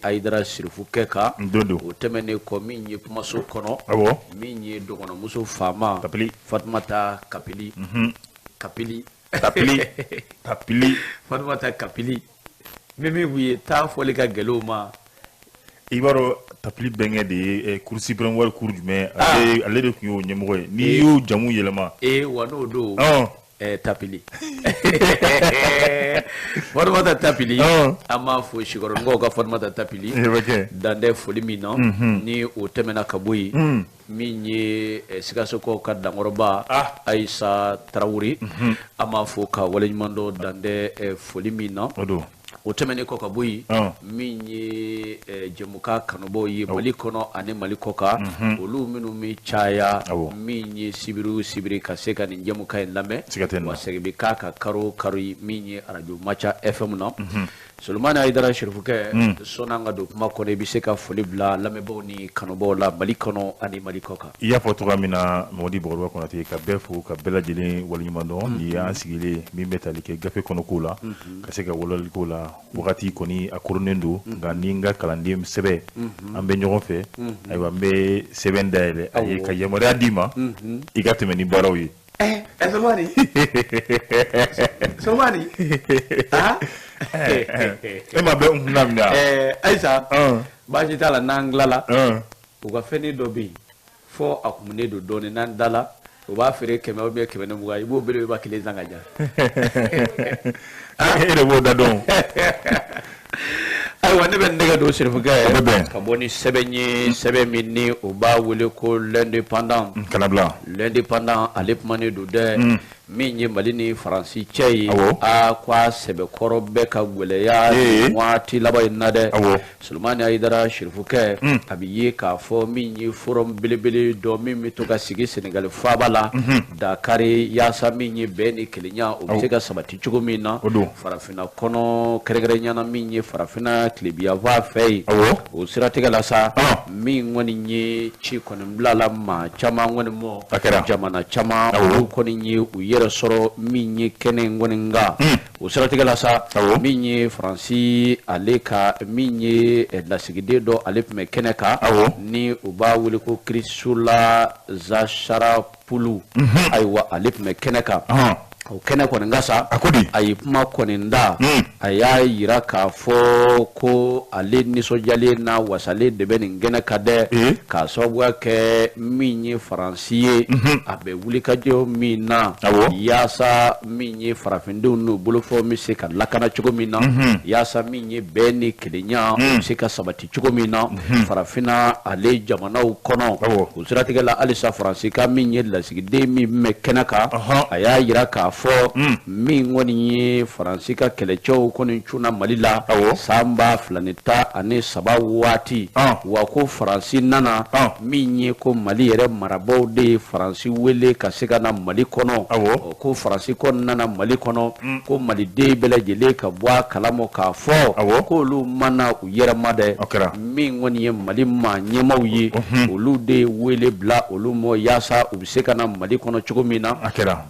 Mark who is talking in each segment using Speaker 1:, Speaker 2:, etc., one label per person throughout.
Speaker 1: Ayidara Sirifukɛ kan. O tɛmɛnen kɔ, min ye kumaso kɔnɔ, min ye dɔgɔnɔmuso faama
Speaker 2: Tapili.
Speaker 1: Fatumata Kapili. Kapili.
Speaker 2: Tapili. Tapili.
Speaker 1: Fatumata Kapili. Min b'u ye taa fɔli ka gɛlɛn o ma.
Speaker 2: I b'a dɔn Tapili bɛnkɛ de ye cour suprême wali cour jumɛn, ale de tun y'o ɲɛmɔgɔ ye. N'i y'o jamu yɛlɛma.
Speaker 1: Ee wa n'o don. Tapili. Fatumata Tapili. An b'a fo Sikɔrɔnikaw ka Fatumata Tapili. Dan tɛ foli min na. Ni o tɛmɛna ka bɔ yen. Min ye Sikasokaw ka dankɔrɔba Ayisa Tarawele. An b'a fo ka waleɲuman dɔn dan tɛ foli min na. O tɛmɛnen kɔ ka bɔ yen, min ye jɛmukan kanubaw ye Mali kɔnɔ ani Mali kɔ kan, olu minnu bɛ caya, min ye sibiri o sibiri ka se ka nin jɛmukan in lamɛn, wa segin bɛ k'a kan karo o karo, min ye arajo Maca FM na. Solomani Ayidara Sirifukɛ, sɔnni an ka don kuma kɔnɔ, i bɛ se ka foli bila lamɛnbaaw ni kanubaw la Mali kɔnɔ ani Mali kɔ kan.
Speaker 2: I y'a fɔ cogoya min na, Mamadi Bakɔrɔba Konate, ka bɛɛ fo ka bɛɛ lajɛlen waleɲuman dɔn. Nin y'an sigilen min bɛ tali kɛ gafe kɔnɔ ko la, ka se ka walawalali k'o la. Wagati kɔni a koronnen don, nka ni n ka kalanden sɛbɛ an bɛ ɲɔgɔn fɛ, ayiwa n bɛ sɛbɛn dayɛlɛ a ye ka yamaruya d'i ma i ka tɛmɛ ni baaraw ye.
Speaker 1: Solomani, Solomani,
Speaker 2: e ma bɛ n kunna minɛ.
Speaker 1: Ayisa, baasi t'a la, n'an tilala, u ka fɛnnin dɔ bɛ yen fɔ a kumunen don dɔɔnin, n'an dala u b'a feere 100 ou bien 120, i b'o belebeleba kelen san ka ja.
Speaker 2: E yɛrɛ b'o da dɔn.
Speaker 1: Ayiwa, ne bɛ n tɛgɛ don Sirifukɛ ka bɔ ni sɛbɛn ye, sɛbɛn min ni o b'a wele ko L'Indépendant.
Speaker 2: Kana bila.
Speaker 1: L'Indépendant ale kumanen don dɛ, min ye Mali ni Faransi cɛ ye, a ko a sɛbɛkɔrɔ bɛ ka gɛlɛya waati laban in na dɛ. Solomani Ayidara Sirifukɛ, a bɛ ye k'a fɔ min ye forum belebele dɔ min bɛ to ka sigi Senegali faaba la Dakar, yaasa min ye bɛn ni kelenya o bɛ se ka sabati cogo min na farafinna kɔnɔ, kɛrɛnkɛrɛnnenya la min ye farafinna tilebiyanfan fɛ yen. O siratigɛ la sa, min kɔni ye ci kɔni bilala maa caman kɔni mɔ, jamana caman olu kɔni ye u yɛrɛ sɔrɔ min ye kɛnɛ in kɔni kan. O siratigɛ la sa, min ye Faransi ale ka min ye lasigiden dɔ, ale tun bɛ kɛnɛ kan, ni u b'a wele ko Chrysoula Zacharopoulou. Ayiwa, ale tun bɛ kɛnɛ kan. O kɛnɛ kɔni ka sa, a ye kuma kɔni da, a y'a yira k'a fɔ ko ale nisɔndiyalen n'a wasalen de bɛ nin kɛnɛ kan dɛ, k'a sababuya kɛ min ye Faransi ye, a bɛ wulikajɔ min na yaasa min ye farafindenw n'u bolofɛnw bɛ se ka lakana cogo min na, yaasa min ye bɛn ni kelenya o bɛ se ka sabati cogo min na farafinna ale jamanaw kɔnɔ. O siratigɛ la halisa, Faransi ka min ye lasigiden min bɛ kɛnɛ kan, a y'a yira k'a fɔ min kɔni ye Faransi ka kɛlɛcɛw kɔni cunna Mali la san 2013 waati, wa ko Faransi nana min ye ko Mali yɛrɛ marabaaw de ye Faransi wele ka se ka na Mali kɔnɔ. Ko Faransi kɔni nana Mali kɔnɔ, ko maliden bɛɛ lajɛlen ka bɔ a kalama k'a fɔ k'olu ma na u yɛrɛ ma dɛ. Min kɔni ye Mali maa ɲɛmaaw ye, olu de ye wele bila olu ma yaasa u bɛ se ka na Mali kɔnɔ cogo min na,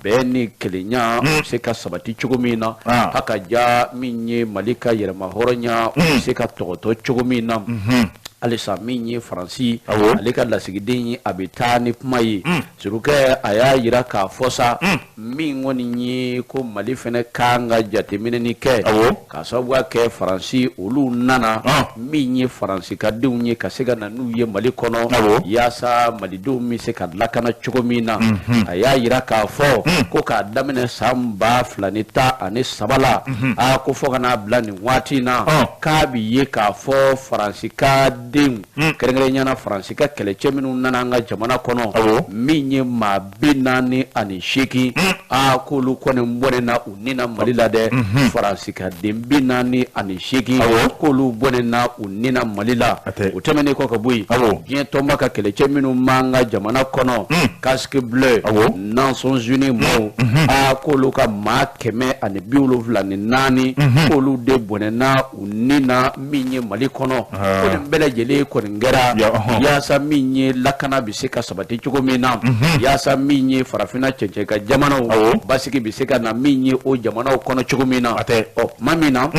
Speaker 1: bɛn ni kelenya u bɛ se ka sabati cogo min na, haka ja min ye Mali ka yɛrɛma hɔrɔnya u bɛ se ka tɔgɔtɔ cogo min na. Halisa min ye Faransi ale ka lasigiden ye, a bɛ taa ni kuma ye. Surukɛ, a y'a yira k'a fɔ sa, min kɔni ye ko Mali fana kan ka jateminɛni kɛ, k'a sababuya kɛ Faransi olu nana min ye Faransi ka denw ye ka se ka na n'u ye Mali kɔnɔ, yaasa malidenw bɛ se ka lakana cogo min na. A y'a yira k'a fɔ ko k'a daminɛ san 2013 la, a ko fo ka n'a bila nin waati in na, k'a bɛ ye k'a fɔ Faransi ka denw, kɛrɛnkɛrɛnnenya la Faransi ka kɛlɛcɛ minnu nana an ka jamana kɔnɔ, min ye maa 48, aa k'olu kɔni bɔnɛna u ni na Mali la dɛ. Faransi ka den 48, k'olu bɔnɛna u ni na Mali la. O tɛmɛnen kɔ ka bɔ yen, diɲɛ tɔnba ka kɛlɛcɛ minnu b'an ka jamana kɔnɔ, casque bleu, Nations Unies mɔɔw, aa k'olu ka maa 174, k'olu de bɔnɛna u ni na min ye Mali kɔnɔ. Ko nin bɛɛ lajɛlen kɔni kɛra yaasa min ye lakana bɛ se ka sabati cogo min na, yaasa min ye farafinna cɛncɛn ka jamanaw basigi bɛ se ka na min ye o jamanaw kɔnɔ cogo min na. Ɔ tuma min na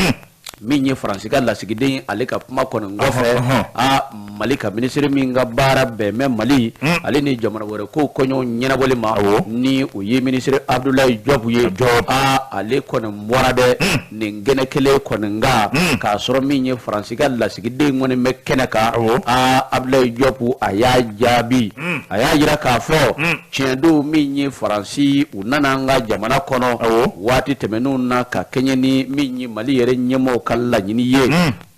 Speaker 1: Min ye Faransi ka lasigiden ale ka kuma kɔni kɔfɛ, a Mali ka minisiri min ka baara bɛn bɛ Mali ale ni jamana wɛrɛ ko koɲɛw ɲɛnabɔli ma, ni o ye minisiri Abdoulaye Diop ye, a ale kɔni bɔra dɛ nin kɛnɛ kelen kɔni kan, k'a sɔrɔ min ye Faransi ka lasigiden kɔni bɛ kɛnɛ kan. A Abdoulaye Diop a y'a jaabi, a y'a jira k'a fɔ tiɲɛ don, min ye Faransi u nana an ka jamana kɔnɔ waati tɛmɛnenw na ka kɛɲɛ ni min ye Mali yɛrɛ ɲɛmɔgɔw ka laɲini ye.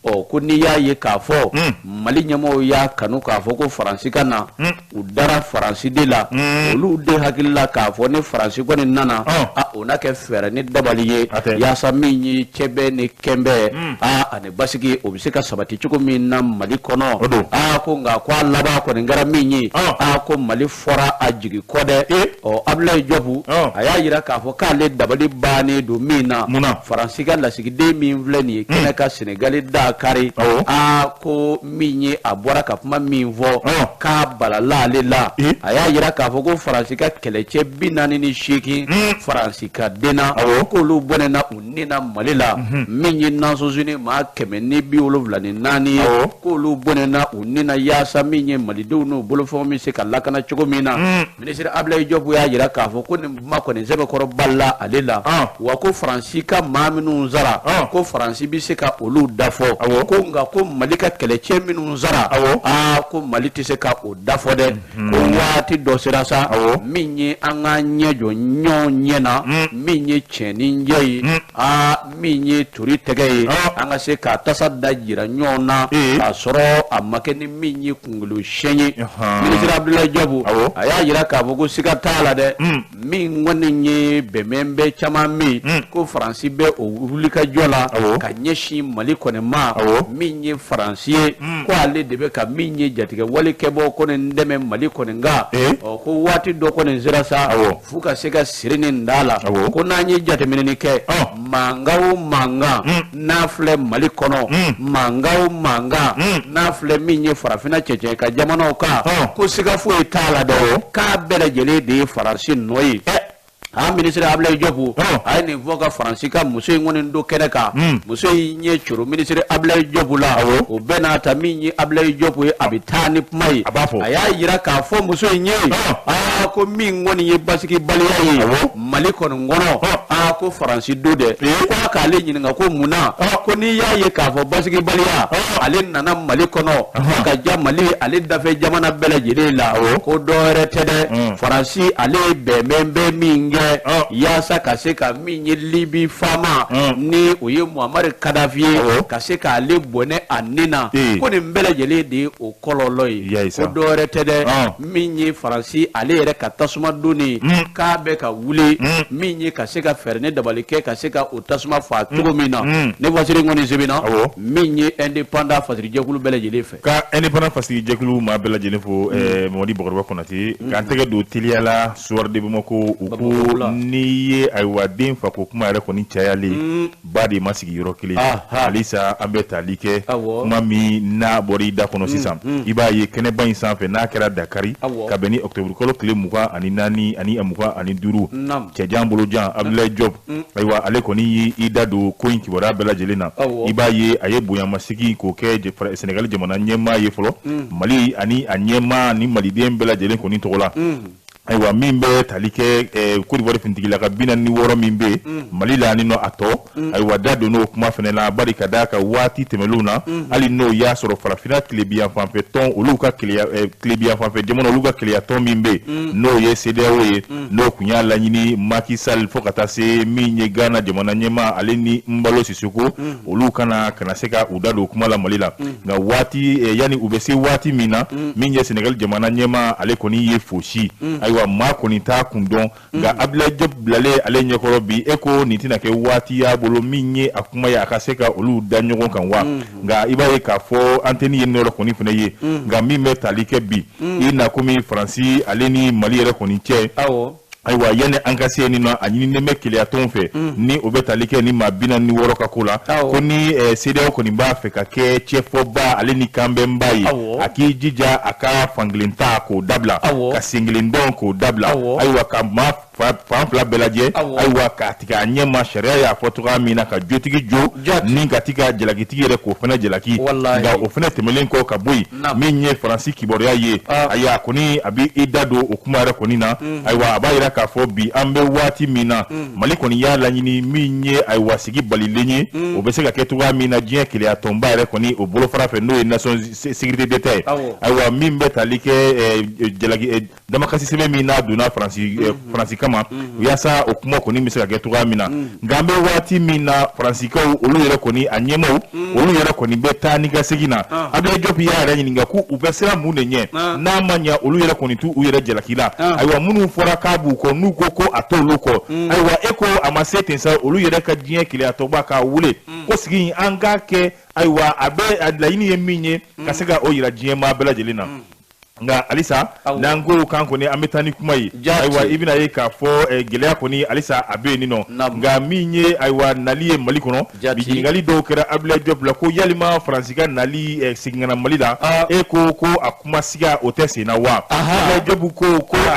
Speaker 1: Ɔ ko n'i y'a ye k'a fɔ Mali ɲɛmɔgɔw y'a kanu k'a fɔ ko Faransi ka na, u dara Faransi de la, olu de hakili la k'a fɔ ni Faransi kɔni nana, a o na kɛ fɛɛrɛ ni dabali ye yaasa min ye cɛbɛn ni kɛnbɛn a ani basigi o bɛ se ka sabati cogo min na Mali kɔnɔ. A ko nka ko a laban kɔni kɛra min ye, a ko Mali fɔra a jigi kɔ dɛ. Ɔ Abdoulaye Diop a y'a jira k'a fɔ k'ale dabali bannen don min na, Faransi ka lasigiden min filɛ nin ye kɛnɛ ka Senegali da kari, a ko min ye a bɔra ka kuma min fɔ k'a balala ale la. A y'a jira k'a fɔ ko Faransi ka kɛlɛcɛ 48 Faransi ka den na, k'olu bɔnɛna u ni na Mali la. Min ye Nations Unies maa 174 ye, k'olu bɔnɛna u ni na yaasa min ye malidenw n'u bolofɛnw bɛ se ka lakana cogo min na. Minisiri Abdoulaye Diop y'a jira k'a fɔ ko nin kuma kɔni sɛbɛkɔrɔ balila ale la, wa ko Faransi ka maa minnu sara, ko Faransi bɛ se ka olu dafɔ, ko nka ko Mali ka kɛlɛcɛ minnu sara, aa ko Mali tɛ se ka o dafɔ dɛ. Ko waati dɔ sera sa min ye an ka ɲɛ jɔ ɲɔgɔn ɲɛ na, min ye cɛninjɛ ye, aa min ye tori tɛgɛ ye, an ka se k'a tasa da jira ɲɔgɔn na k'a sɔrɔ a ma kɛ ni min ye kunkolo siyɛn ye. Minisiri Abdoulaye Diop a y'a jira k'a fɔ ko siga t'a la dɛ, min kɔni ye bɛnbɛn bɛɛ caman min ko Faransi bɛ o wulikajɔ la ka ɲɛsin Mali kɔni ma, min ye Faransi ye ko ale de bɛ ka min ye jatigɛ wale kɛbɔ ko nin dɛmɛ Mali kɔni kan. Ɔ ko waati dɔ kɔni sera sa f'u ka se ka siri nin da la, ko n'an ye jateminɛni kɛ, mankan o mankan n'a filɛ Mali kɔnɔ, mankan o mankan n'a filɛ min ye farafinna cɛcɛ ka jamanaw kan, ko siga foyi t'a la dɛ, k'a bɛɛ lajɛlen de ye Faransi nɔ ye. A minisiri Abdoulaye Diop a ye nin fɔ ka Faransi ka muso in kɔni don kɛnɛ kan. Muso in ɲɛ coro minisiri Abdoulaye Diop la, o bɛɛ n'a ta min ye Abdoulaye Diop ye, a bɛ taa ni kuma ye. A y'a jira k'a fɔ muso in ye, aa ko min kɔni ye basigibaliya ye Mali kɔni kɔnɔ, aa ko Faransi don dɛ. Ko a k'ale ɲininka ko mun na, ko n'i y'a ye k'a fɔ basigibaliya ale nana Mali kɔnɔ ka ja Mali ale dafɛ jamana bɛɛ lajɛlen la, ko dɔ wɛrɛ tɛ dɛ, Faransi ale ye bɛnbɛn bɛɛ min kɛ yaasa ka se ka min ye Libi faama ni o ye Muammar Kadafi ye, ka se k'ale bɔnɛ a ni na, ko nin bɛɛ lajɛlen de ye o kɔlɔlɔ ye. Ko dɔ wɛrɛ tɛ dɛ, min ye Faransi ale yɛrɛ ka tasuma donni k'a bɛ ka wuli, min ye ka se ka fɛɛrɛ ni dabali kɛ ka se ka o tasuma faa cogo min na. Ne fasiri kɔni sɛbɛnna min ye indépendant fasirijɛkulu bɛɛ lajɛlen fɛ.
Speaker 2: Ka indépendant fasirijɛkulu maa bɛɛ lajɛlen fo, Mamadi Bakɔrɔba Konate, k'an tɛgɛ don teliya la Soir de Bamako, u ko n'i ye ayiwa den fa ko kuma yɛrɛ kɔni cayalen ba de ma sigi yɔrɔ kelen. Halisa an bɛ tali kɛ kuma min n'a bɔra i da kɔnɔ sisan, i b'a ye kɛnɛba in sanfɛ n'a kɛra Dakari ka bɛn ni octobre kalo tile 24 ani 25, cɛjan bolojan Abdoulaye Diop, ayiwa ale kɔni y'i da don ko in kibaruya bɛɛ lajɛlen na. I b'a ye a ye bonyamasegin k'o kɛ Senegali jamana ɲɛmaa ye fɔlɔ, Mali ani a ɲɛmaa ni maliden bɛɛ lajɛlen kɔni tɔgɔ la. Ayiwa min bɛ tali kɛ Côte d'Ivoire finitigilaka 46 min bɛ yen Mali la ni nɔ a tɔ, ayiwa da don n'o kuma fana la, bari ka d'a kan waati tɛmɛnlenw na, hali n'o y'a sɔrɔ farafinna tilebiyanfanfɛ tɔn olu ka tilebiyanfanfɛ jamana olu ka keleya tɔn min bɛ yen n'o ye CEDEAO ye, n'o tun y'a laɲini Macky Sall fo ka taa se min ye Ghana jamana ɲɛmaa ale ni Embalo Sissoco, olu kana se ka u da don kuma la Mali la. Nka waati yanni u bɛ se waati min na, min ye Senegali jamana ɲɛmaa ale kɔni ye fosi, ayiwa maa kɔni t'a kun dɔn. Nka Abdoulaye Diop bilalen ale ɲɛkɔrɔ bi, e ko nin tɛna kɛ waati y'a bolo min ye a kuma ye a ka se ka olu da ɲɔgɔn kan wa? Nka i b'a ye k'a fɔ antenne ye nɔrɔ kɔni fana ye. Nka min bɛ tali kɛ bi, i na komi Faransi ale ni Mali yɛrɛ kɔni cɛ, ayiwa yanni an ka se nin nɔ, a ɲininen bɛ keleyatɔnw fɛ ni o bɛ tali kɛ ni maa 46 ka ko la, ko ni CEDEAO kɔni b'a fɛ ka kɛ cɛfɔba ale ni kanbɛnba ye, a k'i jija a ka fankelen ta k'o dabila, ka sen kelen dɔn k'o dabila, ayiwa ka maa fan fila bɛɛ lajɛ, ayiwa k'a tigɛ a ɲɛ ma, sariya y'a fɔ cogoya min na, ka jotigi jo ni ka ti ka jalakitigi yɛrɛ k'o fana jalaki. Nka o fana tɛmɛlen kɔ ka bɔ yen, min ye Faransi kibaruya ye, ayiwa a kɔni a bɛ i da don o kuma yɛrɛ kɔni na. Ayiwa a b'a yira k'a fɔ bi an bɛ waati min na, Mali kɔni y'a laɲini min ye, ayiwa sigi balilen ye, o bɛ se ka kɛ cogoya min na diɲɛ keleya tɔnba yɛrɛ kɔni o bolofara fɛ, n'o ye Nation sécurité d'État ye. Ayiwa min bɛ tali kɛ jalaki damakasi sɛbɛn min n'a donna Faransi kama, yaasa o kuma kɔni bɛ se ka kɛ cogoya min na. Nka an bɛ waati min na, Faransikaw olu yɛrɛ kɔni a ɲɛmaaw olu yɛrɛ kɔni bɛ taa ni ka segin na. Abdoulaye Diop y'a yɛrɛ ɲininka ko u bɛ siran mun de ɲɛ, n'a ma ɲɛ olu yɛrɛ kɔni t'u yɛrɛ jalaki la. Ayiwa minnu fɔra k'a b'u kɔ, n'u ko ko a t'olu kɔ, ayiwa e ko a ma se ten sa, olu yɛrɛ ka diɲɛ keleya tɔnba k'a wele ko sigi in an k'a kɛ. Ayiwa a bɛ laɲini ye min ye, ka se ka o yira diɲɛ maa bɛɛ lajɛlen na. Nka halisa n'an ko k'an kɔni an bɛ taa ni kuma ye, ayiwa i bɛna ye k'a fɔ gɛlɛya kɔni halisa a bɛ yen nɔ. Nka min ye ayiwa nali ye Mali kɔnɔ, bi ɲininkali dɔw kɛra Abdoulaye Diop la ko yalima Faransi ka nali segin ka na Mali la, e ko ko a kuma siga o tɛ sen na wa? Abdoulaye Diop ko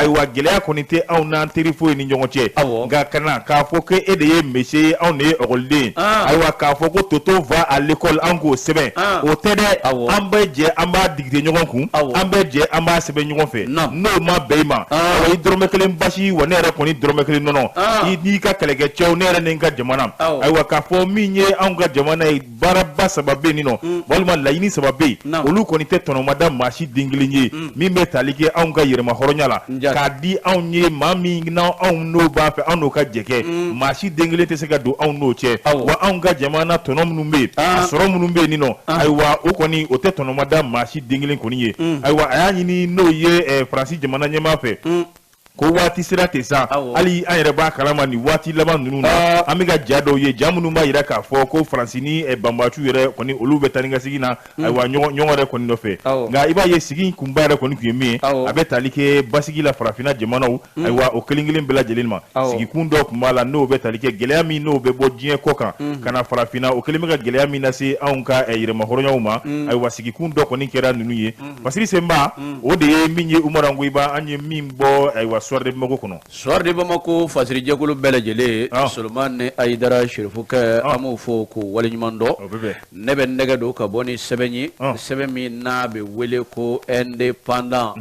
Speaker 2: ayiwa gɛlɛya kɔni tɛ anw n'an teri foyi ni ɲɔgɔn cɛ, nka kana k'a fɔ ko e de ye monsieur ye, anw de ye ekɔliden ye, ayiwa k'a fɔ ko Toto va à l'école an k'o sɛbɛn, o tɛ dɛ, an bɛ jɛ an b'a dicter ɲɔgɔn kun, an bɛ jɛ an b'a sɛbɛn ɲɔgɔn fɛ, n'o ma bɛn i ma, i dɔrɔmɛ kelen basi wa ne yɛrɛ kɔni dɔrɔmɛ kelen nɔnɔ, i n'i ka kɛlɛkɛcɛw, ne yɛrɛ ni n ka jamana. Ayiwa k'a fɔ min ye anw ka jamana ye, baaraba saba bɛ yen nɔ, walima laɲini saba bɛ yen, olu kɔni tɛ tɔnɔmada maa si den kelen ye, min bɛ tali kɛ anw ka yɛrɛma hɔrɔnya la, k'a di anw ye maa min n'anw n'o b'a fɛ anw n'o ka jɛ kɛ, maa si den kelen tɛ se ka don anw n'o cɛ. Wa anw ka jamana tɔnɔ minnu bɛ yen, a sɔrɔ minnu bɛ yen nɔ, ayiwa o kɔni o tɛ tɔnɔmada maa si den kelen kɔni ye. Ayiwa a y'a ɲini n'o ye Faransi jamana ɲɛmaa fɛ, ko waati sera ten sa, hali an yɛrɛ b'a kalama nin waati laban ninnu na, an bɛ ka ja dɔw ye, ja minnu b'a yira k'a fɔ ko Faransi ni banbaciw yɛrɛ kɔni olu bɛ taa ni ka segin na, ayiwa ɲɔgɔn yɛrɛ kɔni nɔfɛ. Nka i b'a ye sigi kunba yɛrɛ kɔni tun ye min ye, a bɛ tali kɛ basigi la farafinna jamanaw, ayiwa o kelen kelen bɛɛ lajɛlen ma. Sigikun dɔ tun b'a la n'o bɛ tali kɛ gɛlɛya min n'o bɛ bɔ diɲɛ kɔ kan ka na farafinna, o kelen bɛ ka gɛlɛya min lase anw ka yɛrɛmahɔrɔnyaw ma. Ayiwa sigikun dɔ kɔni kɛra ninnu ye. Fasiri Senba, o de ye min ye Umaru Angoyiba, an ye min bɔ ayiwa Soir de Bamako kɔnɔ.
Speaker 1: Soir de Bamako fasirijɛkulu bɛɛ lajɛlen, Solomani Ayidara Serifukɛ, an b'o fo k'o waleɲuman dɔn. Ne bɛ nɛgɛ don ka bɔ ni sɛbɛn ye, sɛbɛn min n'a bɛ wele ko Indépendant.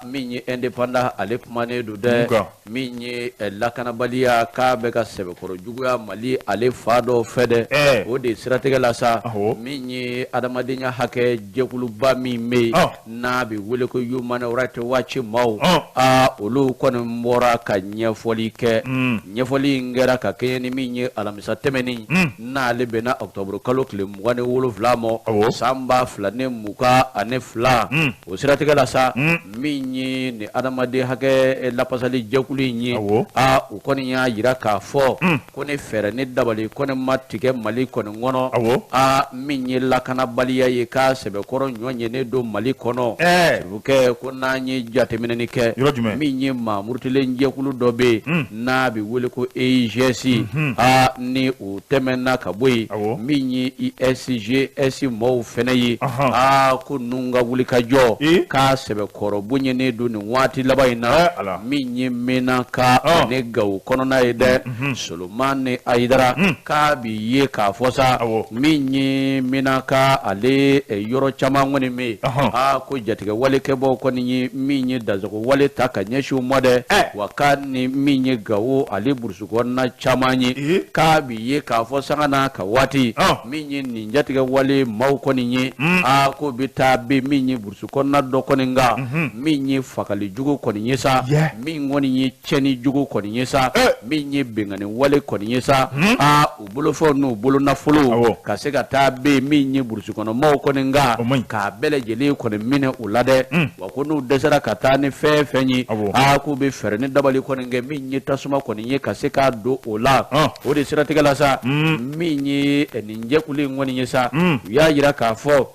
Speaker 1: Min ye Indépendant, ale kumanen don dɛ, min ye lakanabaliya k'a bɛ ka sɛbɛkɔrɔ juguya Mali ale fa dɔ fɛ dɛ. O de siratigɛ la sa, min ye adamadenya hakɛ jɛkuluba min bɛ yen n'a bɛ wele ko Human Rights Watch maaw, olu kɔni bɔra ka ɲɛfɔli kɛ. Ɲɛfɔli in kɛra ka kɛɲɛ ni min ye alamisa tɛmɛnen, n'ale bɛnna octobre kalo tile 27 ma san 2022. O siratigɛ la sa, min ye nin adamaden hakɛ lapasali jɛkulu in ye, u kɔni y'a jira k'a fɔ ko ni fɛɛrɛ ni dabali kɔni ma tigɛ Mali kɔni kɔnɔ, min ye lakanabaliya ye k'a sɛbɛkɔrɔ ɲɔ ɲɛnen don Mali kɔnɔ. Kɛ ko n'an ye jateminɛni kɛ, min ye maa murutilen jɛkulu dɔ bɛ yen n'a bɛ wele ko EIGS, ni o tɛmɛna ka bɔ yen, min ye ISGS maaw fɛnɛ ye, ko ninnu ka wulikajɔ k'a sɛbɛkɔrɔ bonyɛnen don nin waati laban in na, min ye Menaka ani Gawo kɔnɔna ye dɛ. Solomani Ayidara, k'a bi ye k'a fɔ sa, min ye Menaka ale yɔrɔ caman kɔni bɛ yen, ko jatigɛ wale kɛbaw kɔni ye min ye dansago wale ta ka ɲɛsin u ma dɛ. Wa k'a ni min ye Gawo ale burusi kɔnɔna caman ye, k'a bi ye k'a fɔ sanga n'a ka waati, min ye nin jatigɛ wale maaw kɔni ye, ko bɛ taa bɛ min ye burusi kɔnɔna dɔ kɔni kan, min ye fagali jugu kɔni ye sa, min kɔni ye tiɲɛni jugu kɔni ye sa, min ye binkanni wale kɔni ye sa, u bolofɛnw n'u bolonafolo ka se ka taa bɛ min ye burusi kɔnɔ maaw kɔni kan, k'a bɛɛ lajɛlen kɔni minɛ u la dɛ. Wa ko n'u dɛsɛra ka taa ni fɛn fɛn ye, k'u bɛ fɛɛrɛ ni dabali kɔni kɛ min ye tasuma kɔni ye ka se k'a don o la. O de siratigɛ la sa, min ye nin jɛkulu in kɔni ye sa, u y'a jira k'a fɔ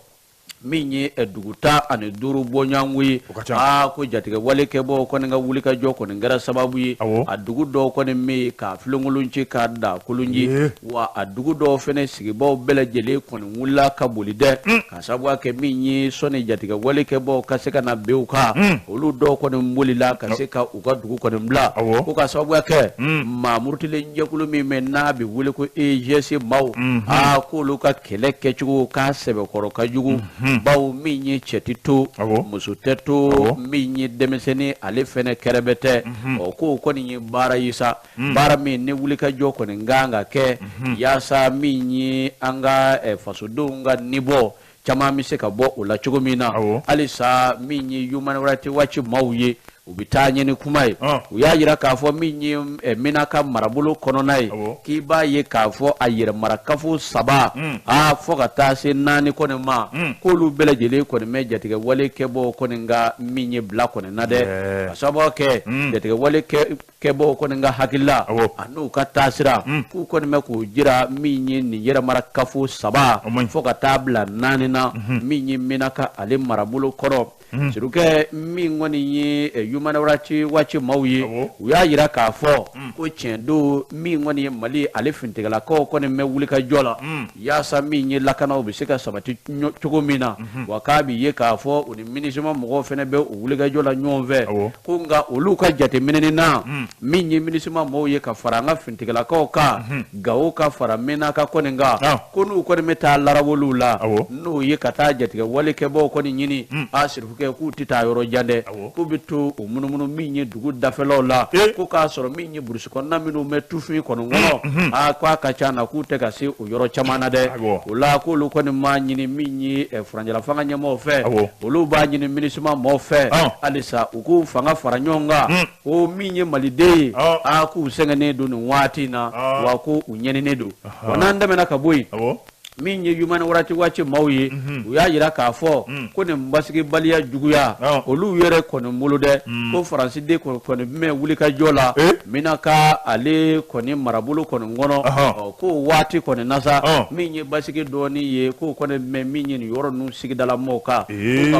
Speaker 1: Min ye dugu 15 bɔɲɔgɔnko ye, aa ko jatigɛ wale kɛbaaw kɔni ka wulikajɔ kɔni kɛra sababu ye, a dugu dɔw kɔni bɛ yen k'a filenkolon ci k'a da kolon ci, wa a dugu dɔw fana sigibaaw bɛɛ lajɛlen kɔni wulila ka boli dɛ, ka sababu kɛ min ye sɔnni jatigɛ wale kɛbaaw ka se ka na bin u kan, olu dɔw kɔni bolila ka se ka u ka dugu kɔni bila, ko ka sababu kɛ maa murutilen jɛkulu min bɛ n'a bɛ wele ko EIGS maaw, aa k'olu ka kɛlɛ kɛcogo k'a sɛbɛkɔrɔ ka jugu, bawo min ye cɛ tɛ to, muso tɛ to, min ye denmisɛnnin ale fɛnɛ kɛrɛbɛ tɛ. Ɔ k'o kɔni ye baara ye sa, baara min ni wulikajɔ kɔni kan ka kɛ yaasa min ye an ka fasodenw ka nibɔ caman bɛ se ka bɔ o la cogo min na. Halisa min ye Human Rights Watch maaw ye, u bɛ taa ɲɛ ni kuma ye. U y'a jira k'a fɔ min ye Menaka marabolo kɔnɔna ye, k'i b'a ye k'a fɔ a yɛrɛmarakafo 3 aa fo ka taa se 4 kɔni ma, k'olu bɛɛ lajɛlen kɔni bɛ jatigɛ wale kɛbaaw kɔni ka min ye bila kɔni na dɛ, ka sababu kɛ jatigɛ wale kɛbaaw kɔni ka hakilila a n'u ka taasira, k'u kɔni bɛ k'o jira min ye nin yɛrɛmarakafo 3 fo ka taa bila 4 na, min ye Menaka ale marabolo kɔrɔ. Sirikɛ min kɔni ye Human Rights Watch maaw ye, u y'a jira k'a fɔ ko tiɲɛ don, min kɔni ye Mali ale finitigilakaw kɔni bɛ wulikajɔ la yaasa min ye lakanaw bɛ se ka sabati cogo min na, wa k'a bɛ ye k'a fɔ u ni MINUSMA mɔgɔw fana bɛ u wulikajɔ la ɲɔgɔn fɛ, ko nka olu ka jateminɛni na, min ye MINUSMA maaw ye ka fara an ka finitigilakaw kan Gawo ka fara Menaka kɔni kan, ko n'u kɔni bɛ taa larawoluw la, n'o ye ka taa jatigɛ wale kɛbaaw kɔni ɲini, a sirifukɛ k'u tɛ taa yɔrɔ jan dɛ, k'u bɛ to u munumunu min ye dugu dafɛlaw la, ko k'a sɔrɔ min ye burusi kɔnɔna minnu bɛ tufin kɔni kɔnɔ, aa k'a ka ca na k'u tɛ ka se o yɔrɔ caman na dɛ. O la k'olu kɔni m'a ɲini min ye furancɛla fanga ɲɛmɔgɔw fɛ, olu b'a ɲini MINUSMA maaw fɛ halisa u k'u fanga fara ɲɔgɔn kan, ko min ye maliden ye, aa k'u sɛgɛnnen don nin waati in na, wa ko u ɲɛninen don. Wa n'an tɛmɛna ka bɔ yen, min ye Human Rights Watch maaw ye, u y'a jira k'a fɔ ko nin basigibaliya juguya olu yɛrɛ kɔni bolo dɛ, ko Faransi de kɔni bɛ wulikajɔ la Menaka ale kɔni marabolo kɔni kɔnɔ, ko waati kɔni na sa, min ye basigi dɔɔni ye, k'o kɔni bɛ min ye nin yɔrɔ ninnu sigidala mɔgɔw kan,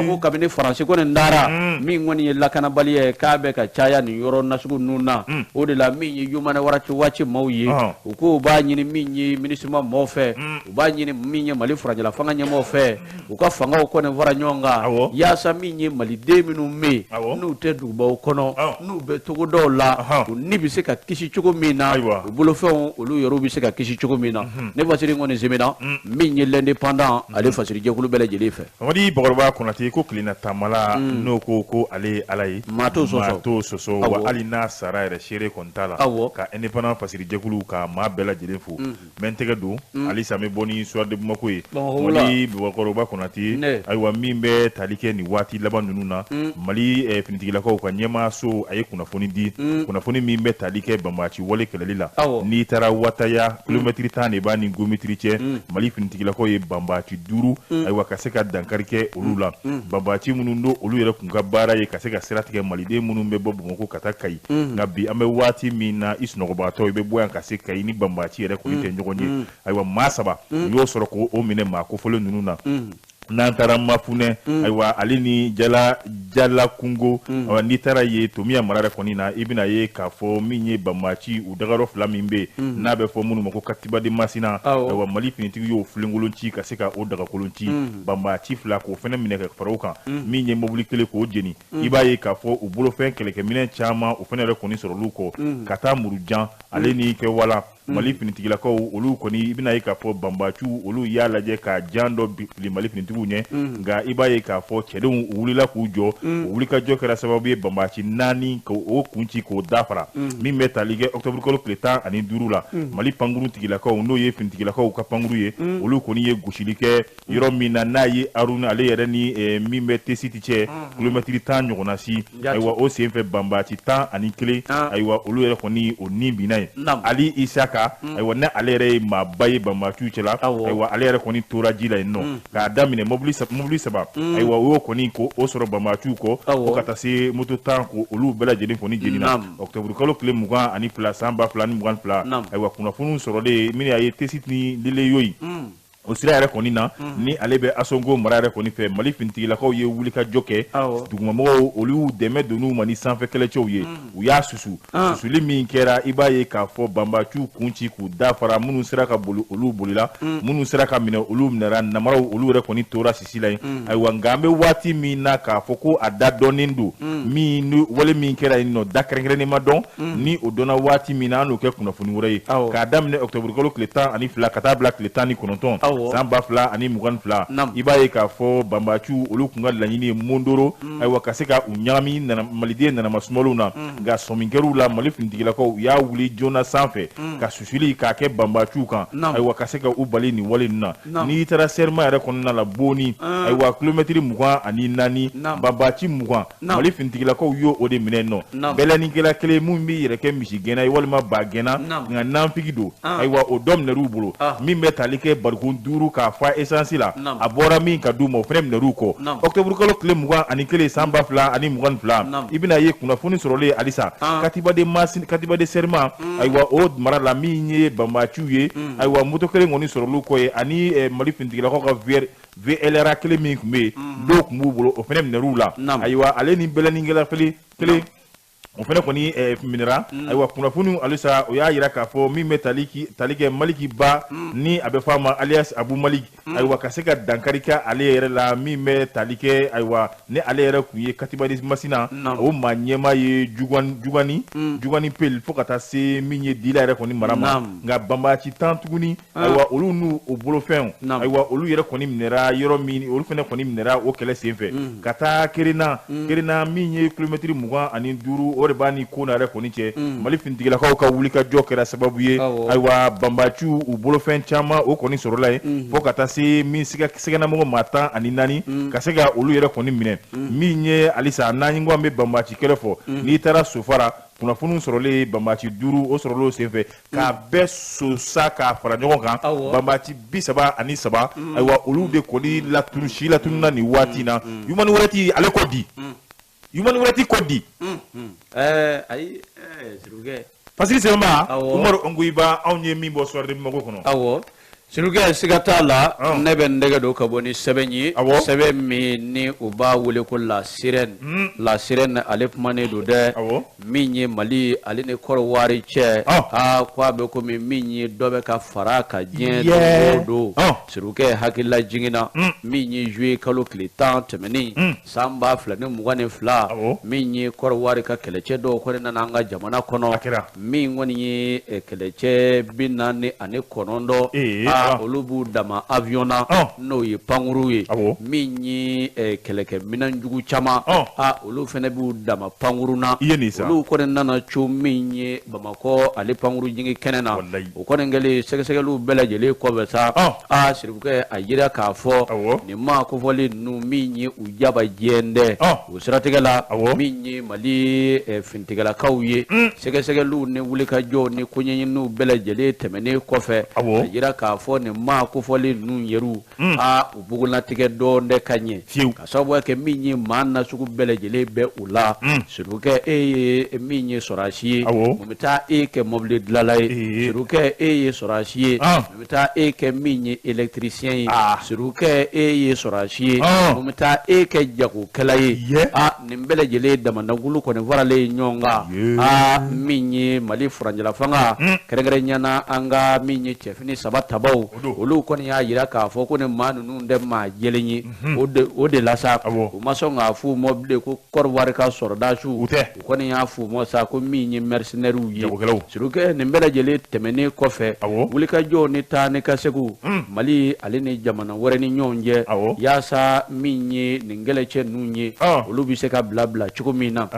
Speaker 1: ko kabini Faransi kɔni taara, min kɔni ye lakanabaliya ye k'a bɛ ka caya nin yɔrɔ nasugu ninnu na. O de la min ye Human Rights Watch maaw ye, u k'u b'a ɲini min ye MINUSMA maaw fɛ, u b'a ɲini min ye Mali furancɛla fanga ɲɛmɔgɔw fɛ, u ka fangaw kɔni fara ɲɔgɔn kan yaasa min ye maliden minnu bɛ yen n'u tɛ dugubaw kɔnɔ, n'u bɛ togodaw la, u ni bɛ se ka kisi cogo min na, u bolofɛnw olu yɛrɛw bɛ se ka kisi cogo min na. Ne fasiri kɔni semina min ye l'Indépendant ale fasiri jɛkulu bɛɛ lajɛlen fɛ.
Speaker 2: Mamadi Bakɔrɔba Konate ko tilenna taamala n'o ko ale ye Ala ye,
Speaker 1: maa t'o sɔsɔ,
Speaker 2: wa hali n'a sara yɛrɛ seere kɔni t'a la. Ka Indépendant fasiri jɛkulu ka maa bɛɛ lajɛlen fo. N bɛ n tɛgɛ don halisa n bɛ bɔ ni Soir de Bamako ye. Mamadi Bakɔrɔba Konate, ayiwa min bɛ tali kɛ nin waati laban ninnu na, Mali finitigilakaw ka ɲɛmaaso a ye kunnafoni di, kunnafoni min bɛ tali kɛ banbaanci wale kɛlɛli la. N'i taara Wataya, kilomɛtiri 10 de b'a ni Gomitiri cɛ, Mali finitigilakaw ye banbaanci 5 ayiwa ka se ka dankari kɛ olu la. Banbaanci minnu don, olu yɛrɛ kun ka baara ye ka se ka sira tigɛ maliden minnu bɛ bɔ Bamakɔ ka taa Kayi. Nka bi an bɛ waati min na, i sunɔgɔbagatɔ i bɛ bɔ yan ka se Kayi ni banbaanci yɛrɛ kɔni tɛ ɲɔgɔn ye. Ayiwa maa 3 u y'o sɔrɔ k'o minɛ maa kofɔlen ninnu na. N'an taara Mafunɛ, ayiwa ale ni Jala Kungo, ayiwa n'i taara ye Tomiya mara yɛrɛ kɔni na, i bɛna ye k'a fɔ min ye banbaanci u dagayɔrɔ 2 min bɛ yen n'a bɛ fɔ minnu ma ko Katiba de Masina, ayiwa Mali finitigi y'o filenkolon ci ka se ka o dagakolon ci, banbaanci 2 k'o fana minɛ ka fara o kan, min ye mobili 1 k'o jeni. I b'a ye k'a fɔ u bolofɛn kɛlɛkɛminɛn caman o fana yɛrɛ kɔni sɔrɔl'u kɔ ka taa Murujan ale ni Kɛwala. Mali finitigilakaw olu kɔni i bɛna ye k'a fɔ banbaanciw olu y'a lajɛ ka jan dɔ fili Mali finitigiw ɲɛ, nka i b'a ye k'a fɔ cɛdenw u wulila k'u jɔ, o wulikajɔ kɛra sababu ye banbaanci 4 k'o kun ci k'o dafara. Min bɛ tali kɛ octobre kalo tile 15 la, Mali pankuru tigilakaw n'o ye finitigilakaw ka pankuru ye, olu kɔni ye gosili kɛ yɔrɔ min na n'a ye Aruna ale yɛrɛ ni min bɛ Tesiti cɛ kilomɛtiri 10 ɲɔgɔnna si. Ayiwa o senfɛ banbaanci 11, ayiwa olu yɛrɛ kɔni o ni binna yen. Ali Isaka, ayiwa ne ale yɛrɛ ye maaba ye banbaanciw cɛla, ayiwa ale yɛrɛ kɔni tora ji la yen nɔ k'a daminɛ mobili 3, ayiwa o y'o kɔni ko o sɔrɔ banbaanciw kɔ fo ka taa se moto 10 ko olu bɛɛ lajɛlen kɔni jenina. Octobre kalo tile 22 san 2022, ayiwa kunnafoniw sɔrɔlen min y'a ye Tesiti ni Leleyoyi. O sira yɛrɛ kɔni na, ni ale bɛ Asongo mara yɛrɛ kɔni fɛ, Mali finitigilakaw ye wulikajɔ kɛ. Dugumamɔgɔw, olu dɛmɛ donn'u ma ni sanfɛ kɛlɛcɛw ye. U y'a susu. Susuli min kɛra, i b'a ye k'a fɔ banbaciw kun ci k'u dafara. Minnu sera ka boli, olu bolila. Minnu sera ka minɛ, olu minɛra. Namaraw, olu yɛrɛ kɔni tora sisi la yen. Ayiwa, nka an bɛ waati min na, k'a fɔ ko a da dɔnnen don min ni wale min kɛra yen nɔ, da kɛrɛnkɛrɛnnen ma dɔn. Ni o dɔnna waati min na, an n'o kɛ kunnafoni wɛrɛ ye. K'a daminɛ octobre kalo tile 12 ka taa bila tile 19 san 2022, i b'a ye k'a fɔ banbaciw, olu kun ka laɲini ye Mondoro, ayiwa, ka se ka u ɲagami maliden nanama sumaliw na. Nka sɔmi kɛr'u la. Mali finitigilakaw, u y'a wuli joona sanfɛ ka susuli k'a kɛ banbaciw kan, ayiwa, ka se ka u bali nin wale ninnu na. N'i taara serma yɛrɛ kɔnɔna la, Boni, ayiwa, kilomɛtiri 24, banbaci 20, Mali finitigilakaw y'o o de minɛ nɔ. Bɛlɛnikɛla kelen min b'i yɛrɛ kɛ misigɛnna ye walima bagɛnna, nka nanfigi don, ayiwa, o dɔ minɛr'u bolo. Min bɛ tali kɛ barikon 5 k'a fa esansi la, a bɔra min ka d'u ma, o fana minɛr'u kɔ. Octobre kalo tile 21 san 2022, i bɛna ye kunnafoni sɔrɔlen halisa Katiba de Masina, Katiba de Serma, ayiwa, o mara la, min ye banbaciw ye, ayiwa, moto kelen kɔni sɔrɔl'u kɔ ye, ani Mali finitigilakaw ka VLR kelen min tun bɛ yen, dɔw tun b'u bolo, o fana minɛr'u la. Ayiwa, ale ni bɛlɛnikɛla kelen, o fana kɔni minɛra. Ayiwa, kunnafoniw halisa, o y'a yira k'a fɔ min bɛ tali kɛ Maliki Ba, ni a bɛ fɔ a ma alias Abu Malik, ayiwa, ka se ka dankari kɛ ale yɛrɛ la, min bɛ tali kɛ, ayiwa, ni ale yɛrɛ tun ye Katiba de Masina, o maa ɲɛmaa ye, Jugani Pel, fo ka taa se min ye Dila yɛrɛ kɔni mara ma. Nka banbaci 10 tuguni, ayiwa, olu n'u o bolofɛnw, ayiwa, olu yɛrɛ kɔni minɛra yɔrɔ min, olu fana kɔni minɛra o kɛlɛ senfɛ. Ka taa Kerena, Kerena min ye kilomɛtiri 25, o de b'a ni Kona yɛrɛ kɔni cɛ, Mali finitigilakaw ka wulikajɔ kɛra sababu ye, ayiwa, banbaciw u bolofɛn caman, o kɔni sɔrɔla yen, fo ka taa se min sɛgɛnamɔgɔ maa 14, ka se ka olu yɛrɛ kɔni minɛ. Min ye halisa, n'an ko an bɛ banbaci kɛlɛ fɔ, n'i taara Sofara, kunnafoniw sɔrɔlen, banbaci 5, o sɔrɔlen o senfɛ, k'a bɛɛ sosa k'a fara ɲɔgɔn kan, banbaci 33, ayiwa, olu de kɔni latunu, si latununa nin waati in na. Human Rights, ale ko di? Human Rights ko di?
Speaker 1: Ayi, Sirukɛ.
Speaker 2: Fasiri Sɛbɛnba, Umaru Ongoyiba, anw ye min bɔ Soir de Bamako kɔnɔ.
Speaker 1: Awɔ, Sirukɛ, siga t'a la, ne bɛ n dɛgɛ don ka bɔ ni sɛbɛn ye, sɛbɛn min ni u b'a wele ko La Sirène. La Sirène, ale kumanen don dɛ. Min ye Mali ale ni Kɔrɔwari cɛ, aa, ko a bɛ komi min ye dɔ bɛ ka fara ka diɲɛ don o don. Sirukɛ, hakilila jiginna, min ye juillet kalo tile 10 tɛmɛnen san 2022, min ye Kɔrɔwari ka kɛlɛcɛ dɔw kɔni nana an ka jamana kɔnɔ, min kɔni ye kɛlɛcɛ 49, aa, olu b'u dama avion na, n'o ye pankuru ye, min ye kɛlɛkɛminɛn jugu caman, aa, olu fana b'u dama pankuru na. Olu kɔni nana co min ye Bamakɔ ale pankuru jigin kɛnɛ na. O kɔni kɛlen, sɛgɛsɛgɛliw bɛɛ lajɛlen kɔfɛ sa, aa, Sirikɛ, a jira k'a fɔ nin maa kofɔlen ninnu, min ye u jaba jɛ dɛ. O siratigɛ la, min ye Mali finitigilakaw ye, sɛgɛsɛgɛliw ni wulikajɔw ni koɲɛɲiniw bɛɛ lajɛlen tɛmɛnen kɔfɛ, a jira k'a fɔ nin maa kofɔlen ninnu yɛrɛw, aa, u bugulatigɛ dɔɔnin dɛ ka ɲɛ, ka sababu kɛ min ye maa nasugu bɛɛ lajɛlen bɛ u la. Sirukɛ, e ye min ye sɔrɔdasi ye, mun bɛ taa e kɛ mobili dilanla ye? Sirukɛ, e ye sɔrɔdasi ye, mun bɛ taa e kɛ min ye électricien ye? Sirukɛ, e ye sɔrɔdasi ye, mun bɛ taa e kɛ jagokɛla ye? Aa, nin bɛɛ lajɛlen damadakulu kɔni faralen ɲɔgɔn kan. Aa, min ye Mali furancɛla fanga, kɛrɛnkɛrɛnnenya na an ka min ye cɛfini saba tabaw, olu kɔni y'a jira k'a fɔ ko ni maa ninnu tɛ maa jɛlen ye. O de la sa, u ma sɔn k'a f'u ma bilen ko Kɔrɔwari ka sɔrɔdasiw. U kɔni y'a f'u ma sa ko min ye mercenaires ye. Sirukɛ, nin bɛɛ lajɛlen tɛmɛnen kɔfɛ, wulikajɔw ni taa ni ka seginw Mali ale ni jamana wɛrɛ ni ɲɔgɔn cɛ, yaasa min ye nin kɛlɛcɛ ninnu ye, olu bɛ se ka bila bila cogo min na.